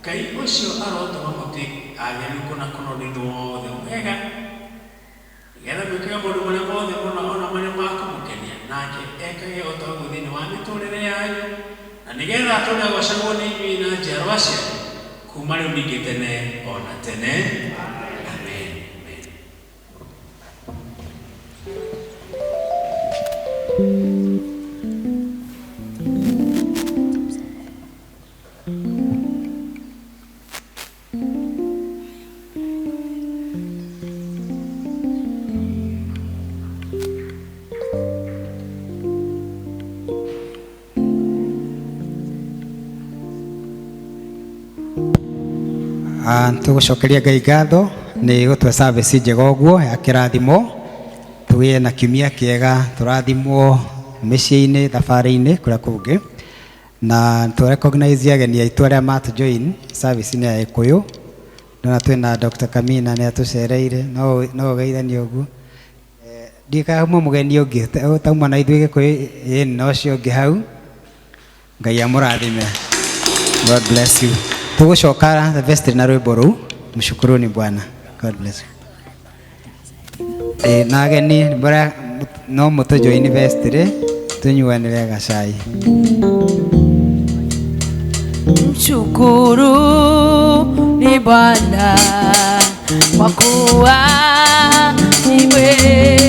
Ngai ũcio arotũma mũtuĩke agĩrĩru kũna kũna ũndũ-inĩ wothe mwega, nĩgetha mwĩkage maũndũ marĩa mothe mũno ona marĩa ma kũmũkenia, nake ekage o ta ũguo thĩinĩ wa mĩtũrĩre yanyu, na nĩgetha atũũre agocagwo nĩ inyuĩ na njiarwa cianyu kuma rĩu ningĩ tene ona tene, amen, amen. Tũgũcokeria Ngai ngatho nĩ gũtũhe service njega ũguo ya kĩrathimo, tũgĩe na kiumia kĩega, tũrathimwo mĩciĩ-inĩ, thabarĩ-inĩ, kũrĩa kũngĩ, na tũ recognize ageni aitũ arĩa matũ join service-inĩ ya Gĩkũyũ. Ndona twĩna Dr. Kamina nĩ atũcereire, no ũgeithanie ũguo. Ndiũĩ kana hauma mũgeni ũngĩ ũtauma na ithuĩ Gĩkũyũ, ĩĩ na ũcio ũngĩ hau. Ngai amũrathime. God bless you. Tũgũcoka vestry na rwĩmbo rũu, mshukuruni Bwana. God bless you. Na ageni mũrĩa no mũtũ join vestry tũnyuanĩre gacai. Mshukuru ni Bwana kwa kuwa ni mwema.